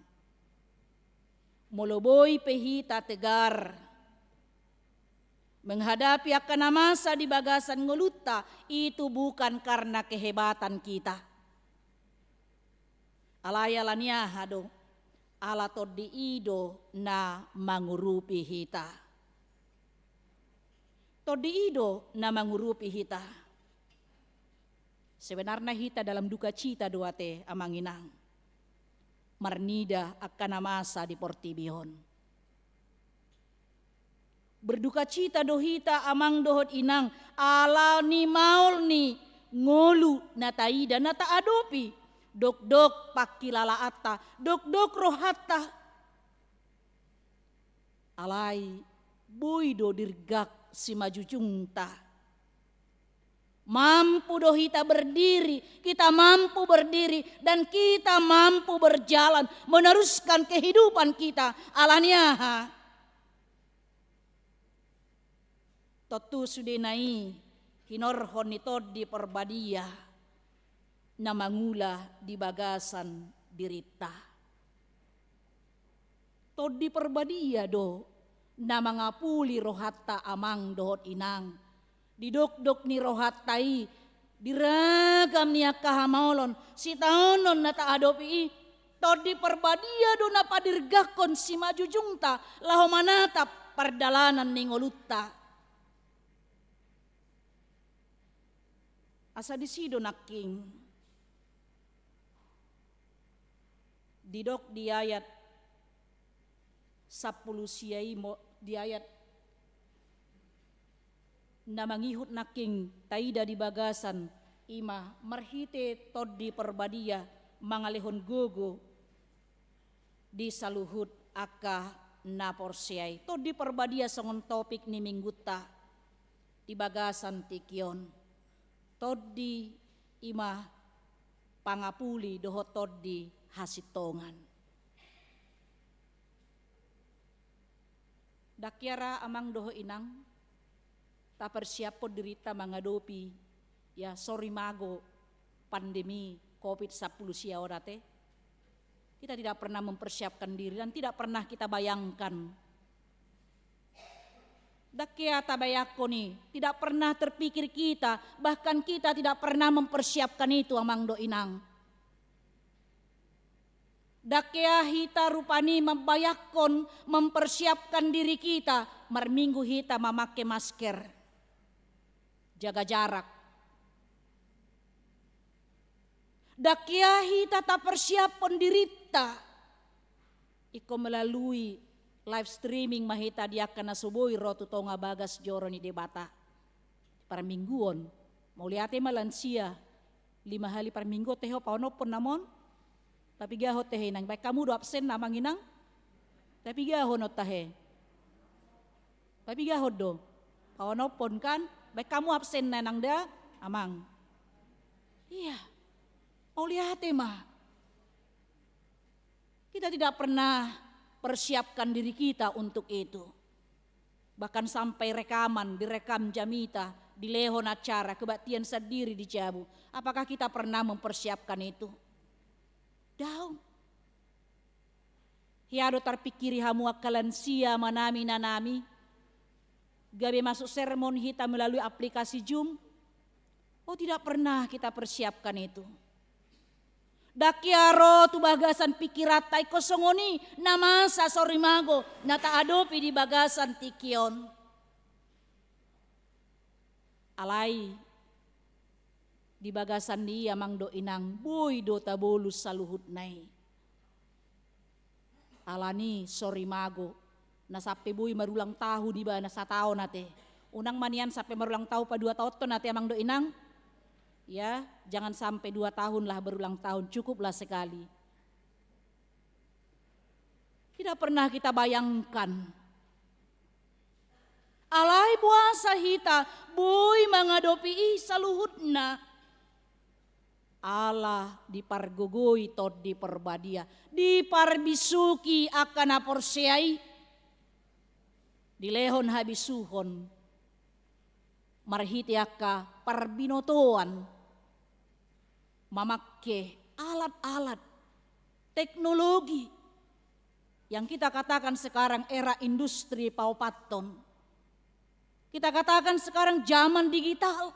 Molo boi pe hita tegar menghadapi angka na masa di bagasan ngolunta, itu bukan karena kehebatan kita. Alai ala ni aha do? Ala Tondi i do na mangurupi hita. Tondi i do na mangurupi hita. Sebenarna hita dalam dukacita do ate amang inang, marnida angka na masa di portibi on. Berdukacita do hita amang dohot inang, ala ni maol ni ngolu na taida, na taadopi. Dokdok pangkilalaanta, dokdok rohanta. Alai boi do dirgak simanjujungta. Mampu do hita berdiri, kita mampu berdiri, dan kita mampu berjalan, meneruskan kehidupan kita. Ala ni aha? Tontu sudena i hinorhon ni Tondi Porbadia na mangula di bagasan dirinta. Tondi Porbadia do na mangapuli rohanta amang dohot inang. Di dokdok ni rohanta i, di ragam ni angka hamaolon, sitaonon na taadopi i, Tondi Porbadia do na padirgakkon simanjujungta laho manatap pardalanan ni ngolunta. Asa disi do nangkin didok di ayat sampulu sia i mo, di ayat na mangihut nangkin taida di bagasan i ma marhite Tondi Porbadia mangalehon gogo di saluhut angka na porsea i. Tondi Porbadia songon topik ni minggunta di bagasan tingki on. Tondi i ma pangapuli dohot tondi hasintongan. Ndang hea ra amang dohot inang, tapersiaphon dirinta mangadopi, ya, sorimago pandemi covid sampulu sia on ate. Kita tidak pernah mempersiapkan diri dan tidak pernah kita bayangkan. Ndang hea tabayangkon i, tidak pernah terpikir kita, bahkan kita tidak pernah mempersiapkan itu amang dohot inang. Ndang hea hita rupani mambayangkon, mempersiapkan diri kita, marminggu hita mamake masker, jaga jarak. Ndang hea hita tapersiaphon dirinta. Ingkon melalui live streaming ma hita di angka na so boi ro tu tonga bagas joro ni Debata. Parmingguon, mauliate ma lansia, lima hali parminggu tehe ho paonomhon nama on. Tapigahon tehe inang, baen hamu do absen amang inang? Tapigahon on tahe. Tapigahon do. Paonomhon kan, baen hamu absen na inang da, amang. Iya. Mauliate ma. Kita tidak pernah persiapkan diri kita untuk itu. Bahkan sampai rekaman, direkam jamita, dilehon acara kebaktian sandiri di jabu. Apakah kita pernah mempersiapkan itu? Daong. Hea do tarpingkiri hamu angka lansia, amanami, inanami, gabe masuk sermon hita melalui aplikasi Zoom? Oh, tidak pernah kita persiapkan itu. Ndang hea ro tu bagasan pingkiranta ingkon songon i na masa sorimago na taadopi di bagasan tingki on. Alai di bagasan ni i, amang dohot inang, boi do tabolus saluhutna i. Alani sorimago na sampe boi marulang tahun ibana sataon ate. Unang ma nian sampe marulang tahun paduataonhon ate, amang dohot inang. Ya, jangan sampai dua tahun lah berulang tahun, cukuplah sekali. Tidak pernah kita bayangkan. Alai boasa hita boi mangadopi i saluhutna? Ala dipargogoi Tondi Parbadia, diparbisuhi angka na porsea i, dilehon habisuhon marhite angka parbinotoan, mamangke alat-alat teknologi yang kita katakan sekarang era industri paopathon. Kita katakan sekarang zaman digital.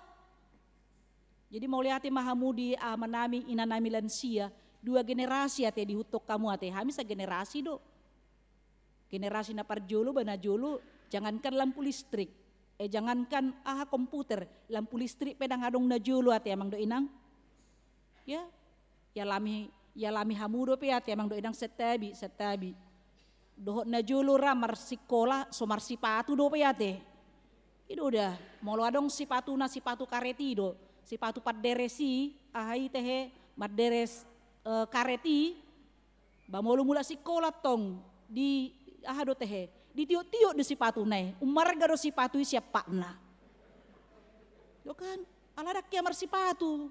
Jadi mauliate ma hamu di amanami, inanami lansia, dua generasi ate diihuthon hamu ate, hami sagenerasi do. Generasi na parjolo, ba na jolo, jangankan lampu listrik, eh, jangankan aha, komputer, lampu listrik pe ndang adong na jolo ate, amang dohot inang. Ya, ialami, ialami hamu dope ate, amang dohot inang, santabi, santabi. Dohot na jolo ra marsikola so marsipatu dope ate. I do da, molo adong sipatuna, sipatu karet i do, sipatu panderes i, aha i tehe, manderes, eh, karet i. Ba molo mulak sikola tong, di aha do tehe, ditiop-tiop do sipatuna i, ummarga do sipatu i sian patna. Do kan, ala ndang hea marsipatu.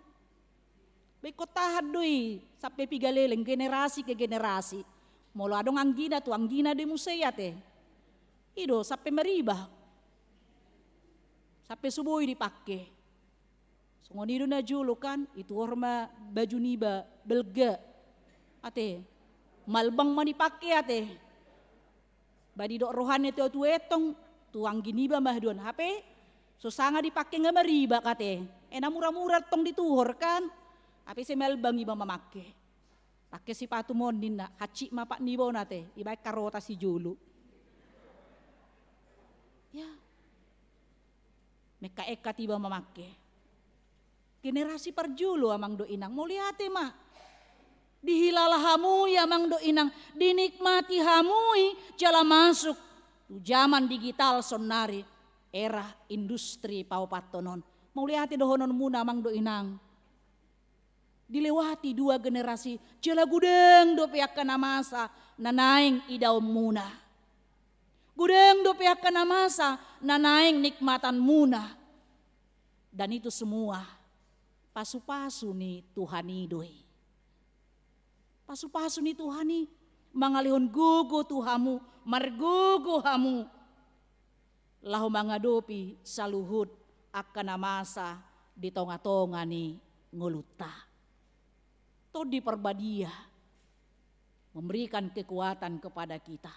Ba ingkon tahan do i sampe piga leleng, generasi ke generasi. Molo adong anggina tu anggina do i muse i ate. I do sampe mariba. Sampe so boi dipangke. Songon i do na jolo kan, dituhor ma baju niba balga ate. Malbang ma dipangke ate. Ba didok roha ni tua-tua i tong, tu anggi niba ma haduan, hape so sanga dipangke nga maribak ate. Eh, na mura-mura tong dituhor kan. Hape ise malbang iba mamangke. Pangke sipatumu on ninna, hansit ma pat niba on ate, ibaen karota sijolo. Ya. Mengka-engka iba mamangke. Generasi parjolo, amang dohot inang, mauliate ma. Dihilala hamu i, amang dohot inang, dinikmati hamu i jala masuk tu zaman digital saonari, era industri paopathon on. Mauliate dohononmuna, amang dohot inang. Dilewati dua generasi, jala godang dope angka na masa na naeng idaonmuna. Godang dope angka na masa na naeng nikmatanmuna. Dan itu semua pasu-pasu ni Tuhan i do i. Pasu-pasu ni Tuhan i mangalehon gogo tu hamu, margogo hamu laho mangadopi saluhut angka na masa di tonga-tonga ni ngolunta. Tondi Parbadia memberikan kekuatan kepada kita.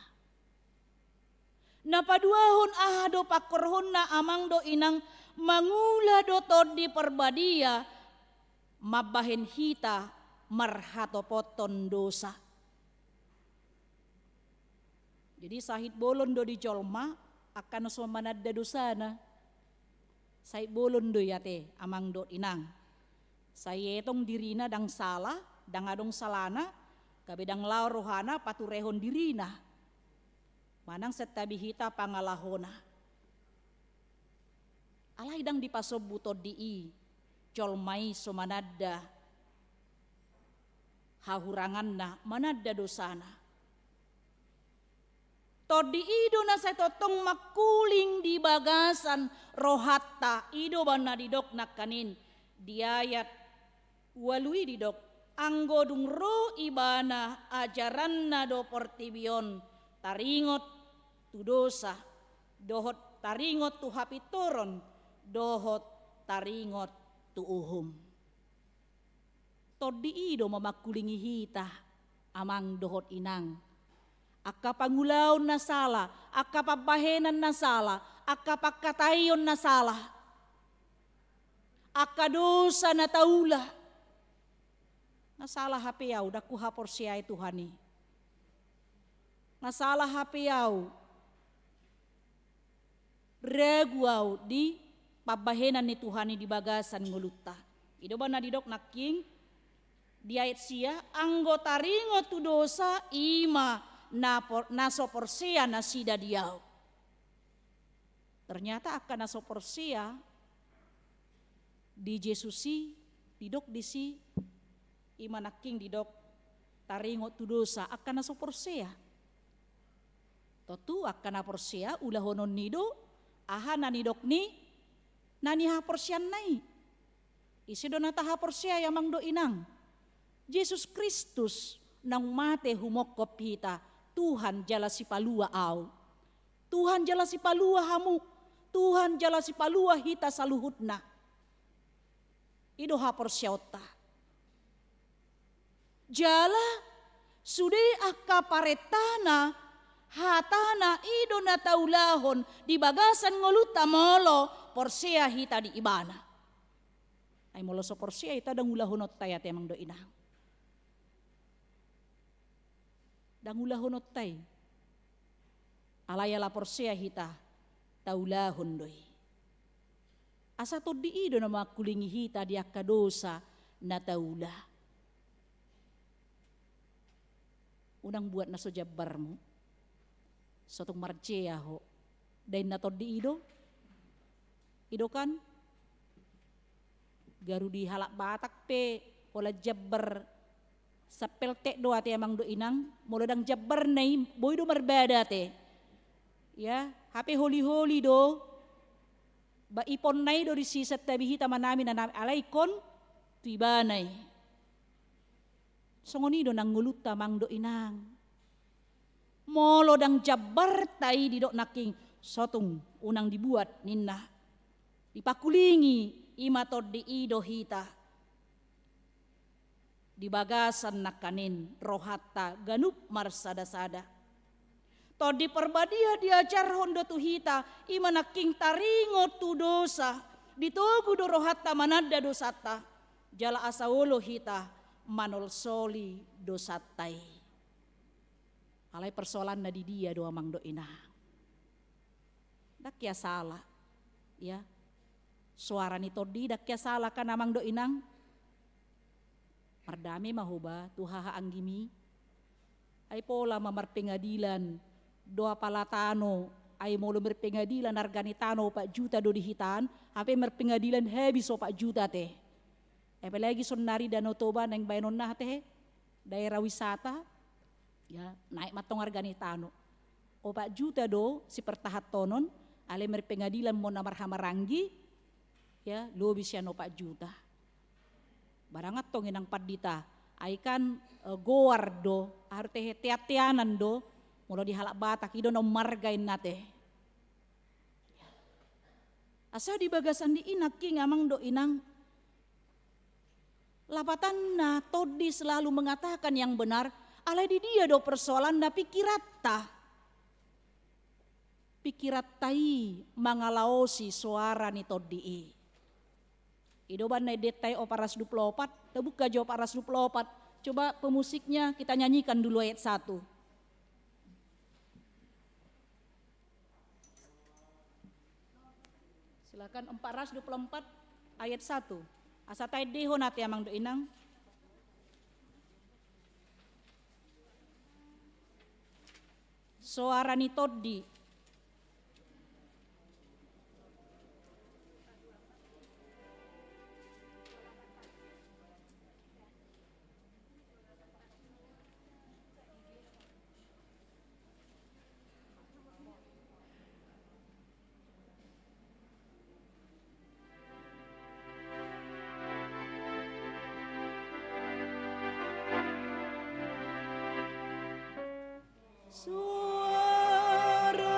Na paduahon, aha do pangkorhonna, amang dohot inang? Mangula do Tondi Parbadia mambahen hita marhatopothon dosa. Jadi sahit bolon do di jolma angka na so mananda dosana. Sahit bolon do i ate, amang dohot inang. Sai etong dirina ndang sala, ndang adong salana, gabe ndang laho rohana paturehon dirina. Manang santabi hita pangalahona. Alai ndang dipasombu Tondi i jolma i so mananda hahuranganna, mananda dosana. Tondi i do na sai tongtong mangkuling di bagasan rohanta. I do ba na didok nangkaning di ayat ualu i, didok: Anggo dung ro Ibana, ajaranna do portibi on taringot tu dosa, dohot taringot tu hapintoron, dohot taringot tu uhum. Tondi i do mamangkulingi hita, amang dohot inang. Angka pangulaon na sala, angka pambahenan na sala, angka pangkataion na sala, angka dosa na taula. Na sala hape au, ndang huhaporseai Tuhan i. Na sala hape au, ragu au di pambahenan ni Tuhan i di bagasan ngolunta. I do umbahen na didok nangkin di ayat sia, anggo taringot tu dosa, i ma na por-, na so porsea nasida di au. Ternyata angka na so porsea di Jesus i, didok disi, i ma nangkin didok taringot tu dosa, angka na so porsea. Tontu angka na porsea, ulahononna i do aha na nidok ni na nihaporseanna i. Ise do na tahaporseai, amang dohot inang? Jesus Kristus naung mate humongkop hita, Tuhan jala Sipalua au. Tuhan jala Sipalua hamu, Tuhan jala Sipalua hita saluhutna. I do haporseaonta. Jala sude angka parentana, hatana, i do na taulahon di bagasan ngolunta molo porsea hita di Ibana. Ai molo so porsea hita, ndang ulahononta i ate, amang dohot inang. Ndang ulahononta i. Alai ala porsea hita, taulahon do i. Asa Tondi i do na mangkulingi hita di angka dosa na taula. Unang buat na so jambarmu. So tung marjea ho. Dainna Tondi i do. I do kan? Garu di halak Batak pe, holan jambar sapeltek do ate, amang dohot inang, molo ndang jambarna i, boi do marbada ate. Ya, hape holi-holi do, ba iponna i do disi santabi hita manami nanami, alai ingkon tu ibana i. Songon i do nang ngolunta, amang dohot inang. Molo ndang jambarta i, didok nangkin, so tung unang dibuat ninna. Dipangkulingi i ma Tondi i do hita. Di bagasan nangkaning rohanta ganup marsada-sada. Tondi Parbadia diajarhon do tu hita, i ma nangkin taringot tu dosa, ditogu do rohanta mananda dosanta, jala asa olo hita manolsoli dosanta i. Alai persoalanna di dia do, amang dohot inang? Ndang hea sala, ya. Soara ni Tondi ndang hea sala kan, amang dohot inang? Mardame ma ho ba tu haha anggimi. Ai pola ma marpengadilan do apala tano, ai molo marpengadilan arga ni tano opat juta do di hita an, hape marpengadilan habis opat juta ate. Apalagi sonnari Danau Toba naeng baenonna ate, daerah wisata, ya, naek mantong arga ni tano. Opat juta do sipartahanhonon, alai marpengadilan ma na marhahamaranggi, ya, lobi sian opat juta. Barang antong inang pandita, ai kan, eh, goar do, aha do ate, tean-teanan do, molo di halak Batak i do na ummarga inna ate. Asa di bagasan ni i nangkin, amang dohot inang, lapatanna Tondi selalu mengatakan yang benar, alai di dia do persoalanna? Pikiranta. Pikiranta i mangalaosi soara ni Tondi i. I do umbahen na endenta i opat ratus dua puluh opat, tabuka jo opat ratus dua puluh opat. Coba pemusiknya kita nyanyikan dulu ayat satu. Silakan, empat ratus dua puluh empat ayat satu. Asa taendehon ate, amang dohot inang. Soara ni Tondi. Soara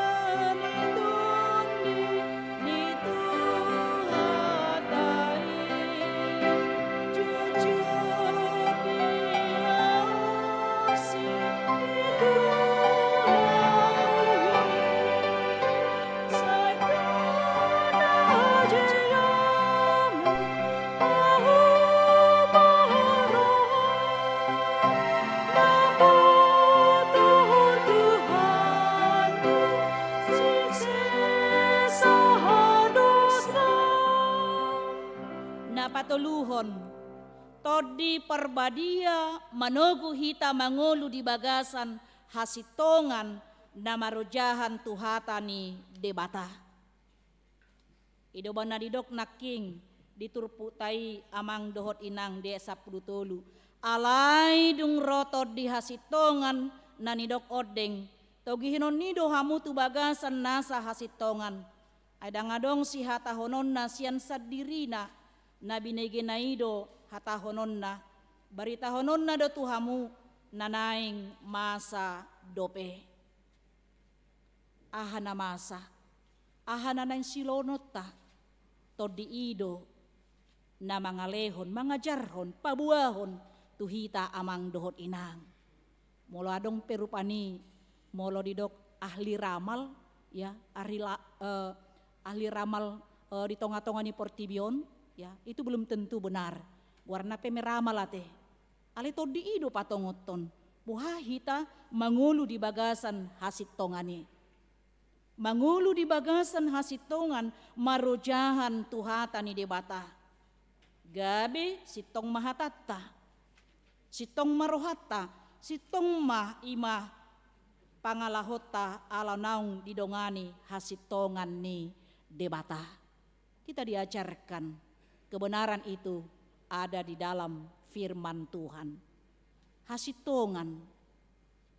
Patoluhon, Tondi Parbadia manogu hita mangolu di bagasan hasintongan na marojahan tu hata ni Debata. I do umbahen na didok nangkin di turpukta i, amang dohot inang, di ayat sampulu tolu: Alai dung ro Tondi hasintongan na nidok ondeng, togihonon i do hamu tu bagasan nasa hasintongan. Ai ndang adong sihatahononna sian sandirina, na binegena i do hatahononna, baritahononna do tu hamu na naeng masa dope. Aha na masa, aha na naeng silehononta? Tondi i do na mangalehon, mangajarhon, paboahon tu hita, amang dohot inang. Molo adong pe rupani, molo didok ahli ramal, ya, ahli la-, eh, ahli ramal, eh, di tongatonga ni portibi on, ya, itu belum tentu benar. Goarna pe meramal ate. Alai Tondi i do patongothon boha hita mangolu di bagasan hasintongan i. Mangolu di bagasan hasintongan marojahan tu hata ni Debata. Gabe sintong ma hatanta, sintong ma rohanta, sintong ma, i ma pangalahonta ala naung didongani hasintongan ni Debata. Kita diajarkan kebenaran itu ada di dalam firman Tuhan. Hasintongan.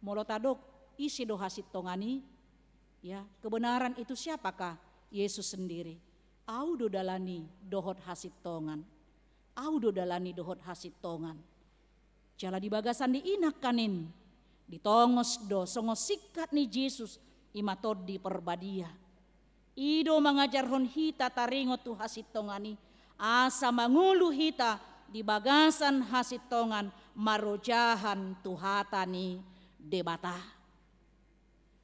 Molo tadok, ise do hasintongan i? Ya, kebenaran itu siapakah? Yesus sendiri. Au do dalan i dohot hasintongan. Au do dalan i dohot hasintongan. Jala di bagasan di i nangkaning, ditongos do songon singkat ni Jesus, i ma Tondi Parbadia. I do mangajarhon hita taringot tu hasintongan i, asa mangolu hita di bagasan hasintongan marojahan tu hata ni Debata.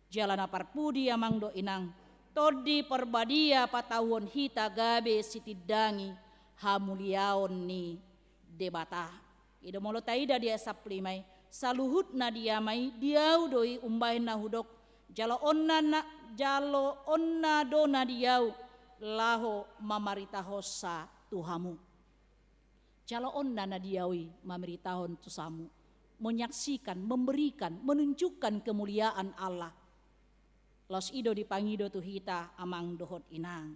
Jala na parpudi, amang dohot inang, Tondi Parbadia patauhon hita gabe sitindangi hamuliaon ni Debata. I do molo taida di ayat sampulu lima i, saluhutna di Ama i, di Ahu do i umbahen na hudok, jalo onna na, jalo onna do na di Ahu laho mamaritahonsa tu hamu. Jalo onna na di Ahu i mamaritahon tu hamu, menyaksikan, memberikan, menunjukkan kemuliaan Allah. Laos i do dipangido tu hita, amang dohot inang.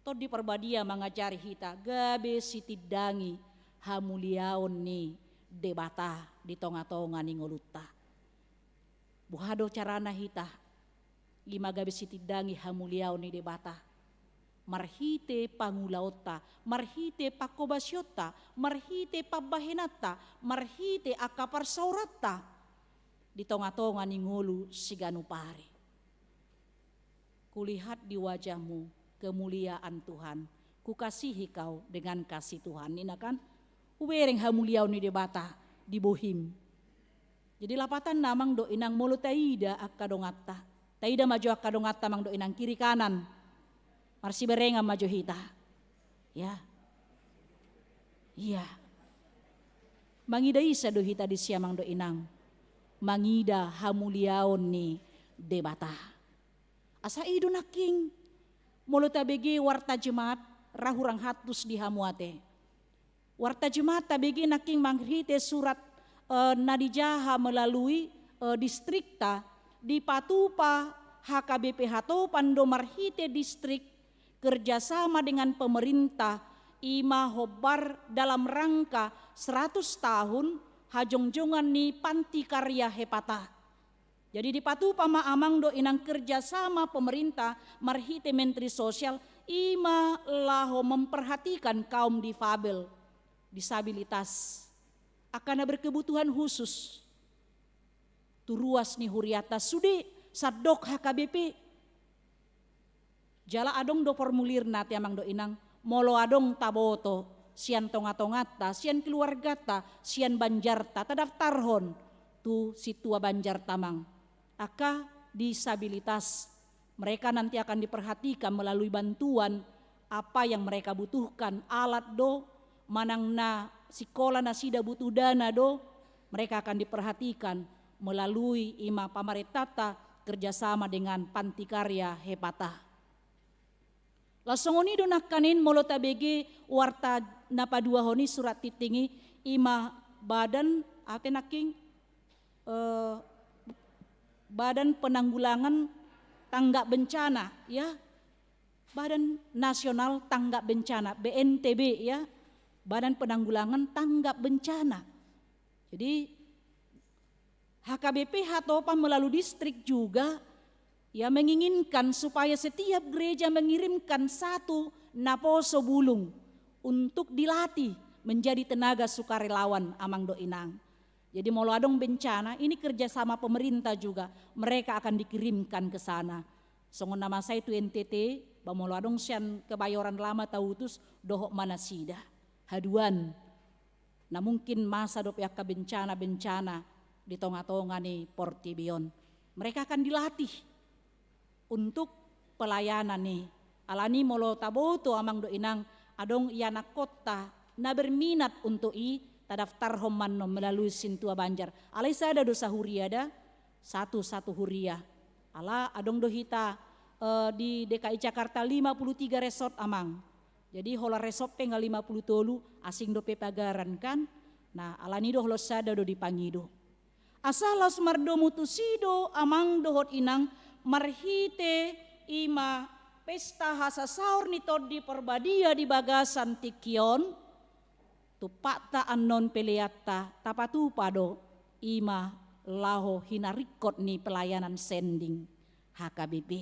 Tondi Parbadia mangajari hita gabe sitindangi hamuliaon ni Debata di tongatonga ni ngolunta. Boha do carana hita i ma gabe sitindangi hamuliaon ni Debata? Marhite pangulaonta, marhite panghobasionta, marhite pambahenanta, marhite angka parsaoranta di tongatonga ni ngolu siganup ari. Kulihat di wajahmu kemuliaan Tuhan, kukasihi kau dengan kasih Tuhan, ninna kan? Hubereng hamuliaon ni Debata di bohim. Jadi lapatanna, amang dohot inang, molo taida angka donganta, taida ma jo angka donganta, amang dohot inang, kiri kanan. Marsiberengan ma jo hita. Ya. Iya. Mangida ise do hita disi, amang dohot inang? Mangida hamuliaon ni Debata. Asa i do nangkin, molo tabege warta jemaat, ra hurang hantus di hamu ate. Warta jemaat tabege nangkin marhite surat, eh, na dijaha melalui, eh, distrikta, dipatupa H K B P Hatopan do marhite distrik kerjasama dengan pemerintah, i ma hombar dalam rangka seratus tahun hajongjongan ni Panti Karya Hepata. Jadi dipatupa ma, amang dohot inang, kerjasama pemerintah marhite Menteri Sosial, i ma laho memperhatikan kaum difabel, disabilitas, angka na berkebutuhan khusus tu ruas ni huriata, sude sandok H K B P. Jala adong do formulirna ate, amang dohot inang, molo adong taboto sian tongatonganta, sian keluargata, sian banjarta, tadaftarhon tu sintua banjarta, amang. Angka disabilitas, mereka nanti akan diperhatikan melalui bantuan apa yang mereka butuhkan, alat do, manang na sikola nasida butuh dana do, mereka akan diperhatikan melalui i ma pamarentanta kerjasama dengan Panti Karya Hepata. Laos songon i do nangkaning molo tabege warta na paduahon i, surat tingting i, ima badan, aha nangkin, eh, Badan Penanggulangan Tanggap Bencana, ya. Badan Nasional Tanggap Bencana, B N T B, ya. Badan Penanggulangan Tanggap Bencana. Jadi, H K B P Hatopan melalui distrik juga, ya, menginginkan supaya setiap gereja mengirimkan satu naposo bulung untuk dilatih menjadi tenaga sukarelawan, amang dohot inang. Jadi, molo adong bencana, ini kerjasama pemerintah juga, mereka akan dikirimkan ke sana. Songon na masa i tu N T T, ba molo adong sian Kebayoran Lama tautus, dohot ma nasida. Haduan. Na mungkin masa dope angka bencana-bencana di tonga-tonga ni portibi on. Mereka akan dilatih untuk pelayanan i. Alani molo taboto, amang dohot inang, adong ianakhonta na berminat untuk i, tadaftarhon ma annon melalui Sintua Banjar. Alai sada do sahuria da, satu, satu huria. Ala adong do hita, eh, di D K I Jakarta lima puluh tiga resort, amang. Jadi holan resort pe nga lima puluh tolu, asing dope pagaran, kan? Nah, alani do holan sada do dipangido. Asa laos mardomu tusi do, amang dohot inang, marhite ima pesta hasasaor ni Tondi Porbadia di bagasan tingki on, tumpakta annon peleanta tapatupa do, ima laho hinaringkot ni pelayanan sending H K B P.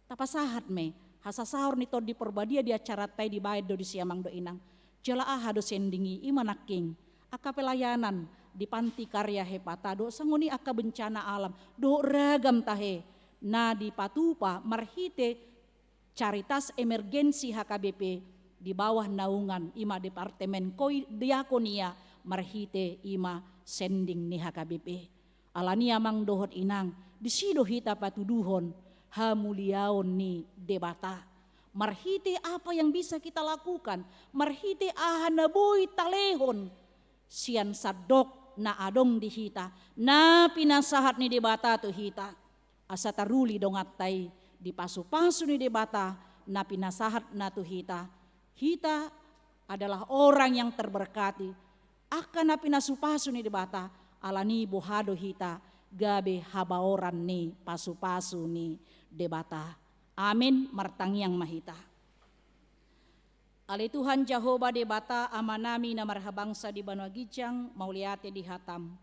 Tapasahat ma i, hasasaor ni Tondi Porbadia di acaranta i, dibaen do disi, amang dohot inang. Jala aha do sending i? Ima nangkin angka pelayanan di panti karya hepata dohot songon i angka bencana alam dohot ragam tahe na dipatupa marhite Caritas Emergensi H K B P di bawah naungan ima Departemen Koi-, Diakonia, marhite ima sending ni H K B P. Alani, amang dohot inang, disi do hita patuduhon hamuliaon ni Debata. Marhite apa yang bisa kita lakukan, marhite aha na boi talehon sian sandok na adong di hita, na pinasahat ni Debata tu hita. Asa taruli donganta i di pasu-pasu ni Debata na pinasahatna tu hita. Hita adalah orang yang terberkati. Angka na pinasu-pasu ni Debata, alani boha do hita gabe habaoran ni pasu-pasu ni Debata. Amin. Martangiang ma hita. Ale Tuhan Jahowa Debata, Amanami na marhabangsa di banua ginjang, mauliate di hataM,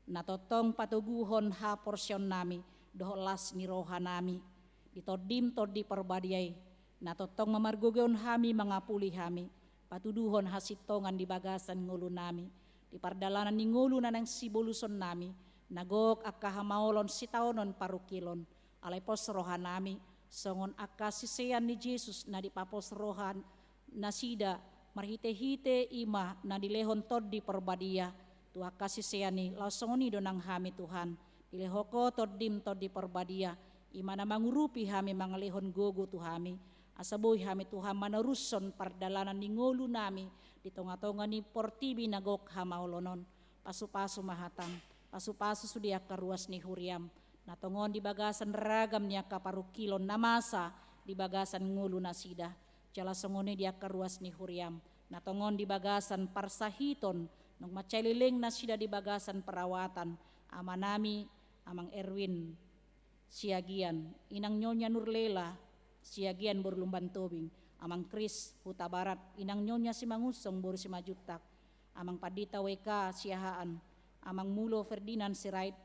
na tongtong patoguhon haporseaonnami dohot las ni rohanami di TondiM, Tondi Porbadia i, na tongtong mamargogoion hami, mangapuli hami, patuduhon hasintongan di bagasan ngolunami, di pardalanan ni ngolu na naeng sibolusonnami, na gok angka hamaolon sitaonon parungkilon. Alai pos rohanami, songon angka sisean ni Jesus na dipapos roha nasida, marhite-hite ima na dilehon Tondi Porbadia tu angka sisean i, laos songon i do nang hami, Tuhan. Dilehon Ho TondiM, Tondi Porbadia, ima na mangurupi hami, mangalehon gogo tu hami, asa boi hami, Tuhan, manarushon pardalanan ni ngolunami di tonga-tonga ni portibi na gok hamaolon on. Pasu-pasu ma hataM, pasu-pasu sude angka ruas ni huriaM, na tongon di bagasan ragam ni angka parungkilon na masa di bagasan ngolu nasida. Jala songon i di angka ruas ni huriaM, na tongon di bagasan parsahiton, naung mansai leleng nasida di bagasan perawatan, amanami, Amang Erwin Siagian, Inang Nyonya Nurlela Siagian boru Lumban Tobing, Amang Kris Hutabarat, Inang Nyonya Simangunsong boru Simanjuntak, Amang Pandita W K Siahaan, Amang Mulo Ferdinand Sirait,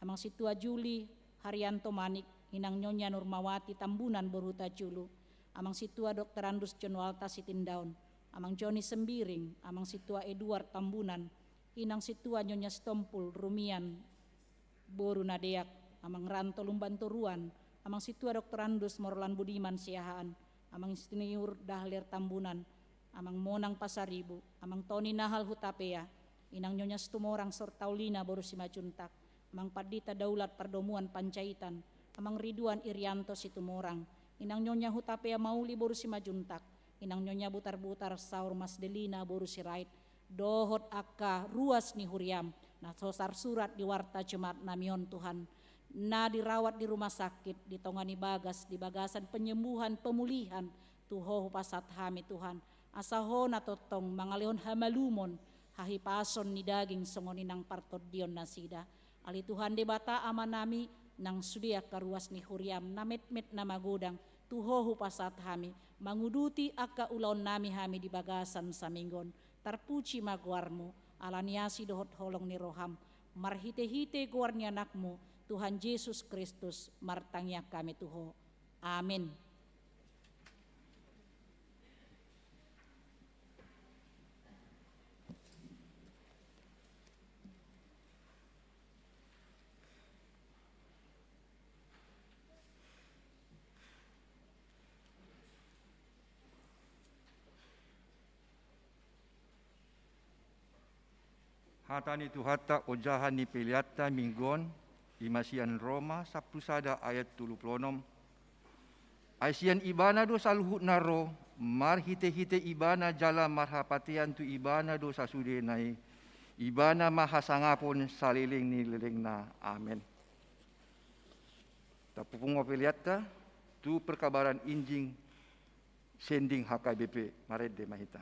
Amang Sintua Juli Haryanto Manik, Inang Nyonya Nurmawati Tambunan boru Hutajulu, Amang Sintua Doktorandus John Walta Sitindaon, Amang Joni Sembiring, Amang Sintua Eduard Tambunan, Inang Sintua Nyonya Sitompul Rumian boru Nadeak, Amang Ranto Lumban Toruan, Amang Sintua Doktorandus Morlan Budiman Siahaan, Amang Insinyur Dahler Tambunan, Amang Monang Pasaribu, Amang Toni Nahal Hutapea, Inang Nyonya Situmorang Sortaulina boru Simanjuntak, Amang Pandita Daulat Pardomuan Panjaitan, Amang Riduan Irianto Situmorang, Inang Nyonya Hutapea Mauli boru Simanjuntak, Inang Nyonya Butarbutar Saur Mas Delina boru Sirait, dohot angka ruas ni huriaM na so tarsurat di warta Jumatnami on, Tuhan, na dirawat di rumah sakit, di tonga ni bagas, di bagasan penyembuhan, pemulihan, Tu Ho hupasahat hami, Tuhan, asa Ho na tongtong mangalehon hamalumon, hahipason ni daging songon i nang partondion nasida. Ale Tuhan Debata Amanami, nang sude angka ruas ni huriaM na metmet na magodang, tu Ho hupasahat hami, manguduti angka ulaonnami hami di bagasan saminggu on. Tarpuji ma goarMu, ala ni asi dohot holong ni rohaM, marhitehite goar ni AnakMu, Tuhan Jesus Kristus, martangiang hami tu Ho. Amin. Hata ni Tuhanta, ojahan ni peleanta minggu on, i ma sian Roma sampulu sada ayat tolu pulu onom. Ai sian Ibana do saluhutna ro, marhitehite Ibana jala marhapatean tu Ibana do sasudena i. Ibana ma hasangapon saleleng ni lelengna. Amen. Tapupung ma peleanta tu perkabaran injil sending H K B P, marende ma hita.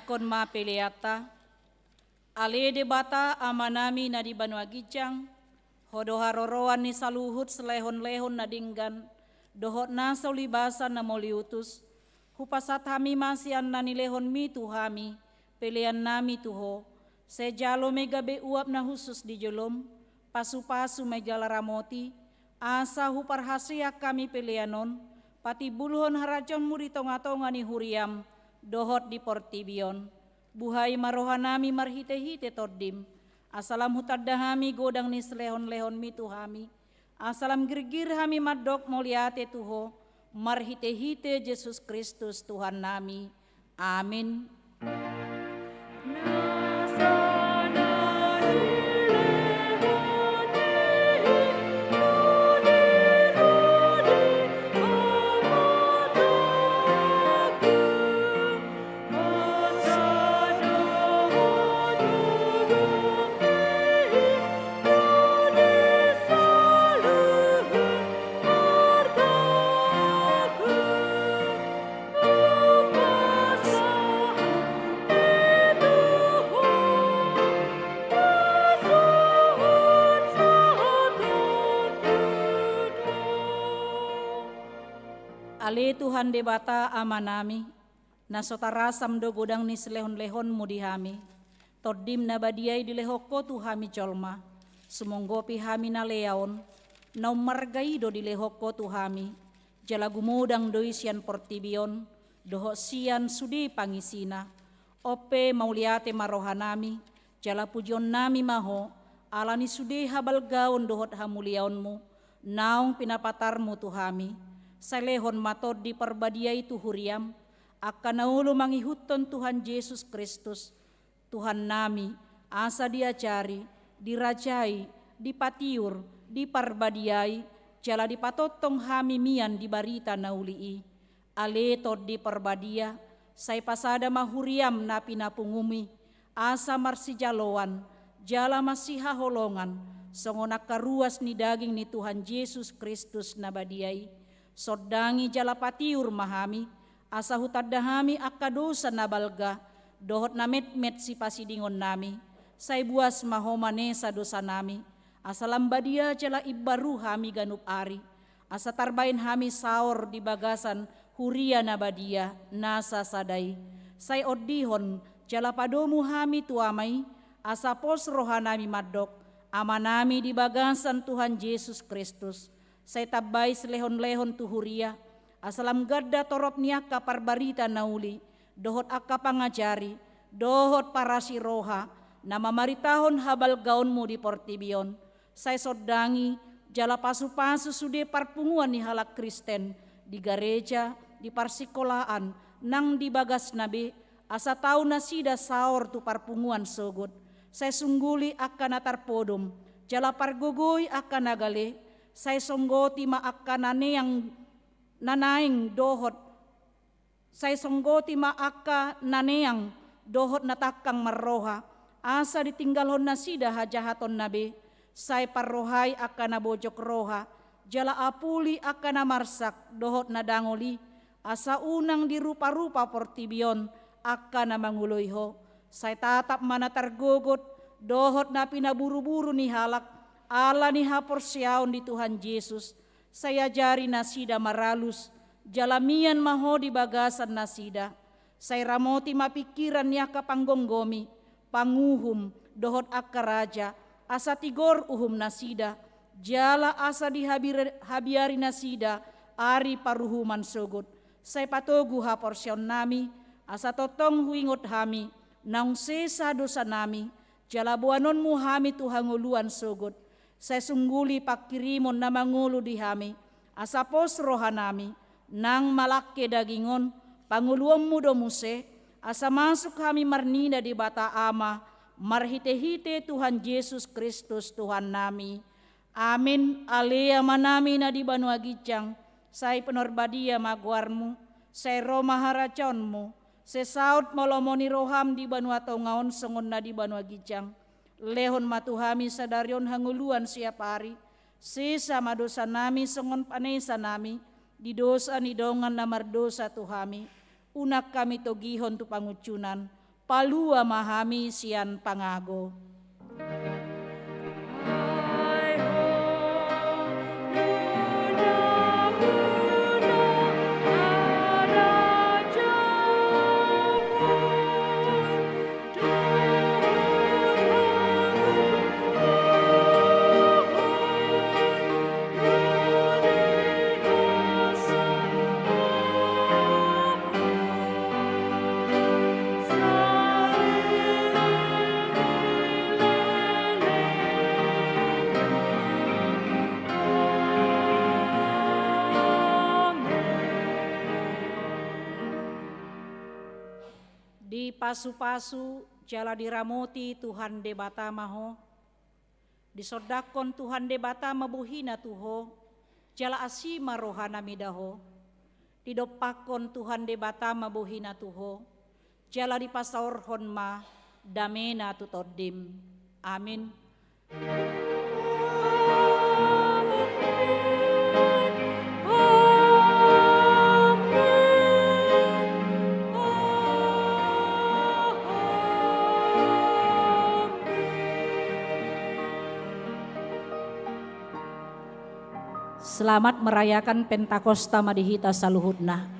Ingkon ma peleanta. Ale Debata Amanami na di banua ginjang, Ho do haroroan ni saluhut silehonlehon na denggan dohot nasa ulibasan na mauliutus. Hupasahat hami ma sian na nilehonMi tu hami peleannami tu Ho. Sai jalo ma i gabe uap na hushus di joloM, pasupasu ma i jala ramoti, asa huparhaseang hami pelean on patimbulhon harajaonMu di tongatonga ni huriaM dohot di portibi on. Buhai ma rohanami marhitehite TondiM, asa lam hutanda hami godang ni silehonlehonMi tu hami, asa lam girgir hami mandok mauliate tu Ho, marhitehite Jesus Kristus Tuhannami. Amin. Ale Tuhan Debata Amanami, na so tarasam do godang ni silehonlehonMu di hami. TondiM na badia i dilehon Ho tu hami jolma, sumonggopi hami na lea on, na ummarga i do dilehon Ho tu hami, jala gumodang do i sian portibi on dohot sian sude pangisina. On pe mauliate ma rohanami, jala pujionnami ma Ho, ala ni sude habalgaon dohot hamuliaonMu naung pinapatarMu tu hami. Sai lehon ma Tondi Parbadia i tu huriaM, angka na olo mangihuthon Tuhan Jesus Kristus, Tuhannami, asa diajari, dirajai, dipatiur, diparbadiai, jala dipatongtong hami mian di barita na uli i. Ale Tondi Parbadia, sai pasada ma huriaM na pinapunguMi, asa marsijaloan, jala marsihaholongan, songon angka ruas ni daging ni Tuhan Jesus Kristus na badia i. Sondangi jala patiur ma hami, asa hutanda hami angka dosa na balga dohot na metmet sipasidingonnami. Sai buas ma Ho manesa dosanami, asa lam badia jala imbaru hami ganup ari, asa tarbaen hami saor di bagasan huria na badia na sasada i. Sai ondihon jala padomu hami tu Ama i, asa pos rohanami mandok, Amanami di bagasan Tuhan Jesus Kristus. Sai tambai silehonlehon tu huria, asa lam ganda torop ni angka parbarita na uli, dohot angka pangajari, dohot parasi roha, na mamaritahon habalgaonMu di portibi on. Sai sondangi jala pasupasu sude parpunguan ni halak Kristen, di gareja, di parsikolaan, nang di bagasna be, asa tau nasida saor tu parpunguan sogot. Sai sungguli angka na tarpodom, jala pargogoi angka na gale. Sai songgoti ma angka na neang, na naeng dohot, sai songgoti ma angka na neang dohot na tangkang marroha, asa ditinggalhon nasida hajahatonna be. Sai parrohai angka na bojok roha, jala apuli angka na marsak dohot na dangol i, asa unang diruparupa portibi on angka na mangoloi Ho. Sai tatap ma na targogot dohot na pinaburuburu ni halak, ala ni haporseaon di Tuhan Jesus. Sai ajari nasida maralus, jala mian ma Ho di bagasan nasida. Sai ramoti ma pingkiran ni angka panggomgomi, panguhum, dohot angka raja, asa tigor uhum nasida, jala asa dihabiari nasida ari paruhuman sogot. Sai patogu haporseaonnami, asa tongtong huingot hami, naung sesa dosanami, jala boanonmu hami tu hangoluan sogot. Sai sungguli pangkirimon na mangolu di hami, asa pos rohanami, nang malangke daging on, pangoluonmu do muse, asa masuk hami marnida Debata Ama, marhitehite Tuhan Jesus Kristus Tuhannami. Amin. Ale Amanami na di banua ginjang, sai pinarbadia ma goarmu, sai ro ma harajaonmu, sai saut ma lomo ni roham di banua tonga on songon na di banua ginjang. Lehon ma tu hami sadari on hangoluan siapari. Sesa ma dosanami songon panesanami di dosa ni dongan na mardosa tu hami. Unang hami togihon tu pangunjunan, Palua ma hami sian pangago. Dipasu-pasu jala diramoti Tuhan Debata ma ho. Disondangkon Tuhan Debata ma bohina tu ho, jala asi ma rohana mida ho. Didompakkon Tuhan Debata ma bohina tu ho, jala dipasaorhon ma damena tu tondim. Amin. Selamat merayakan Pentakosta ma di hita saluhutna.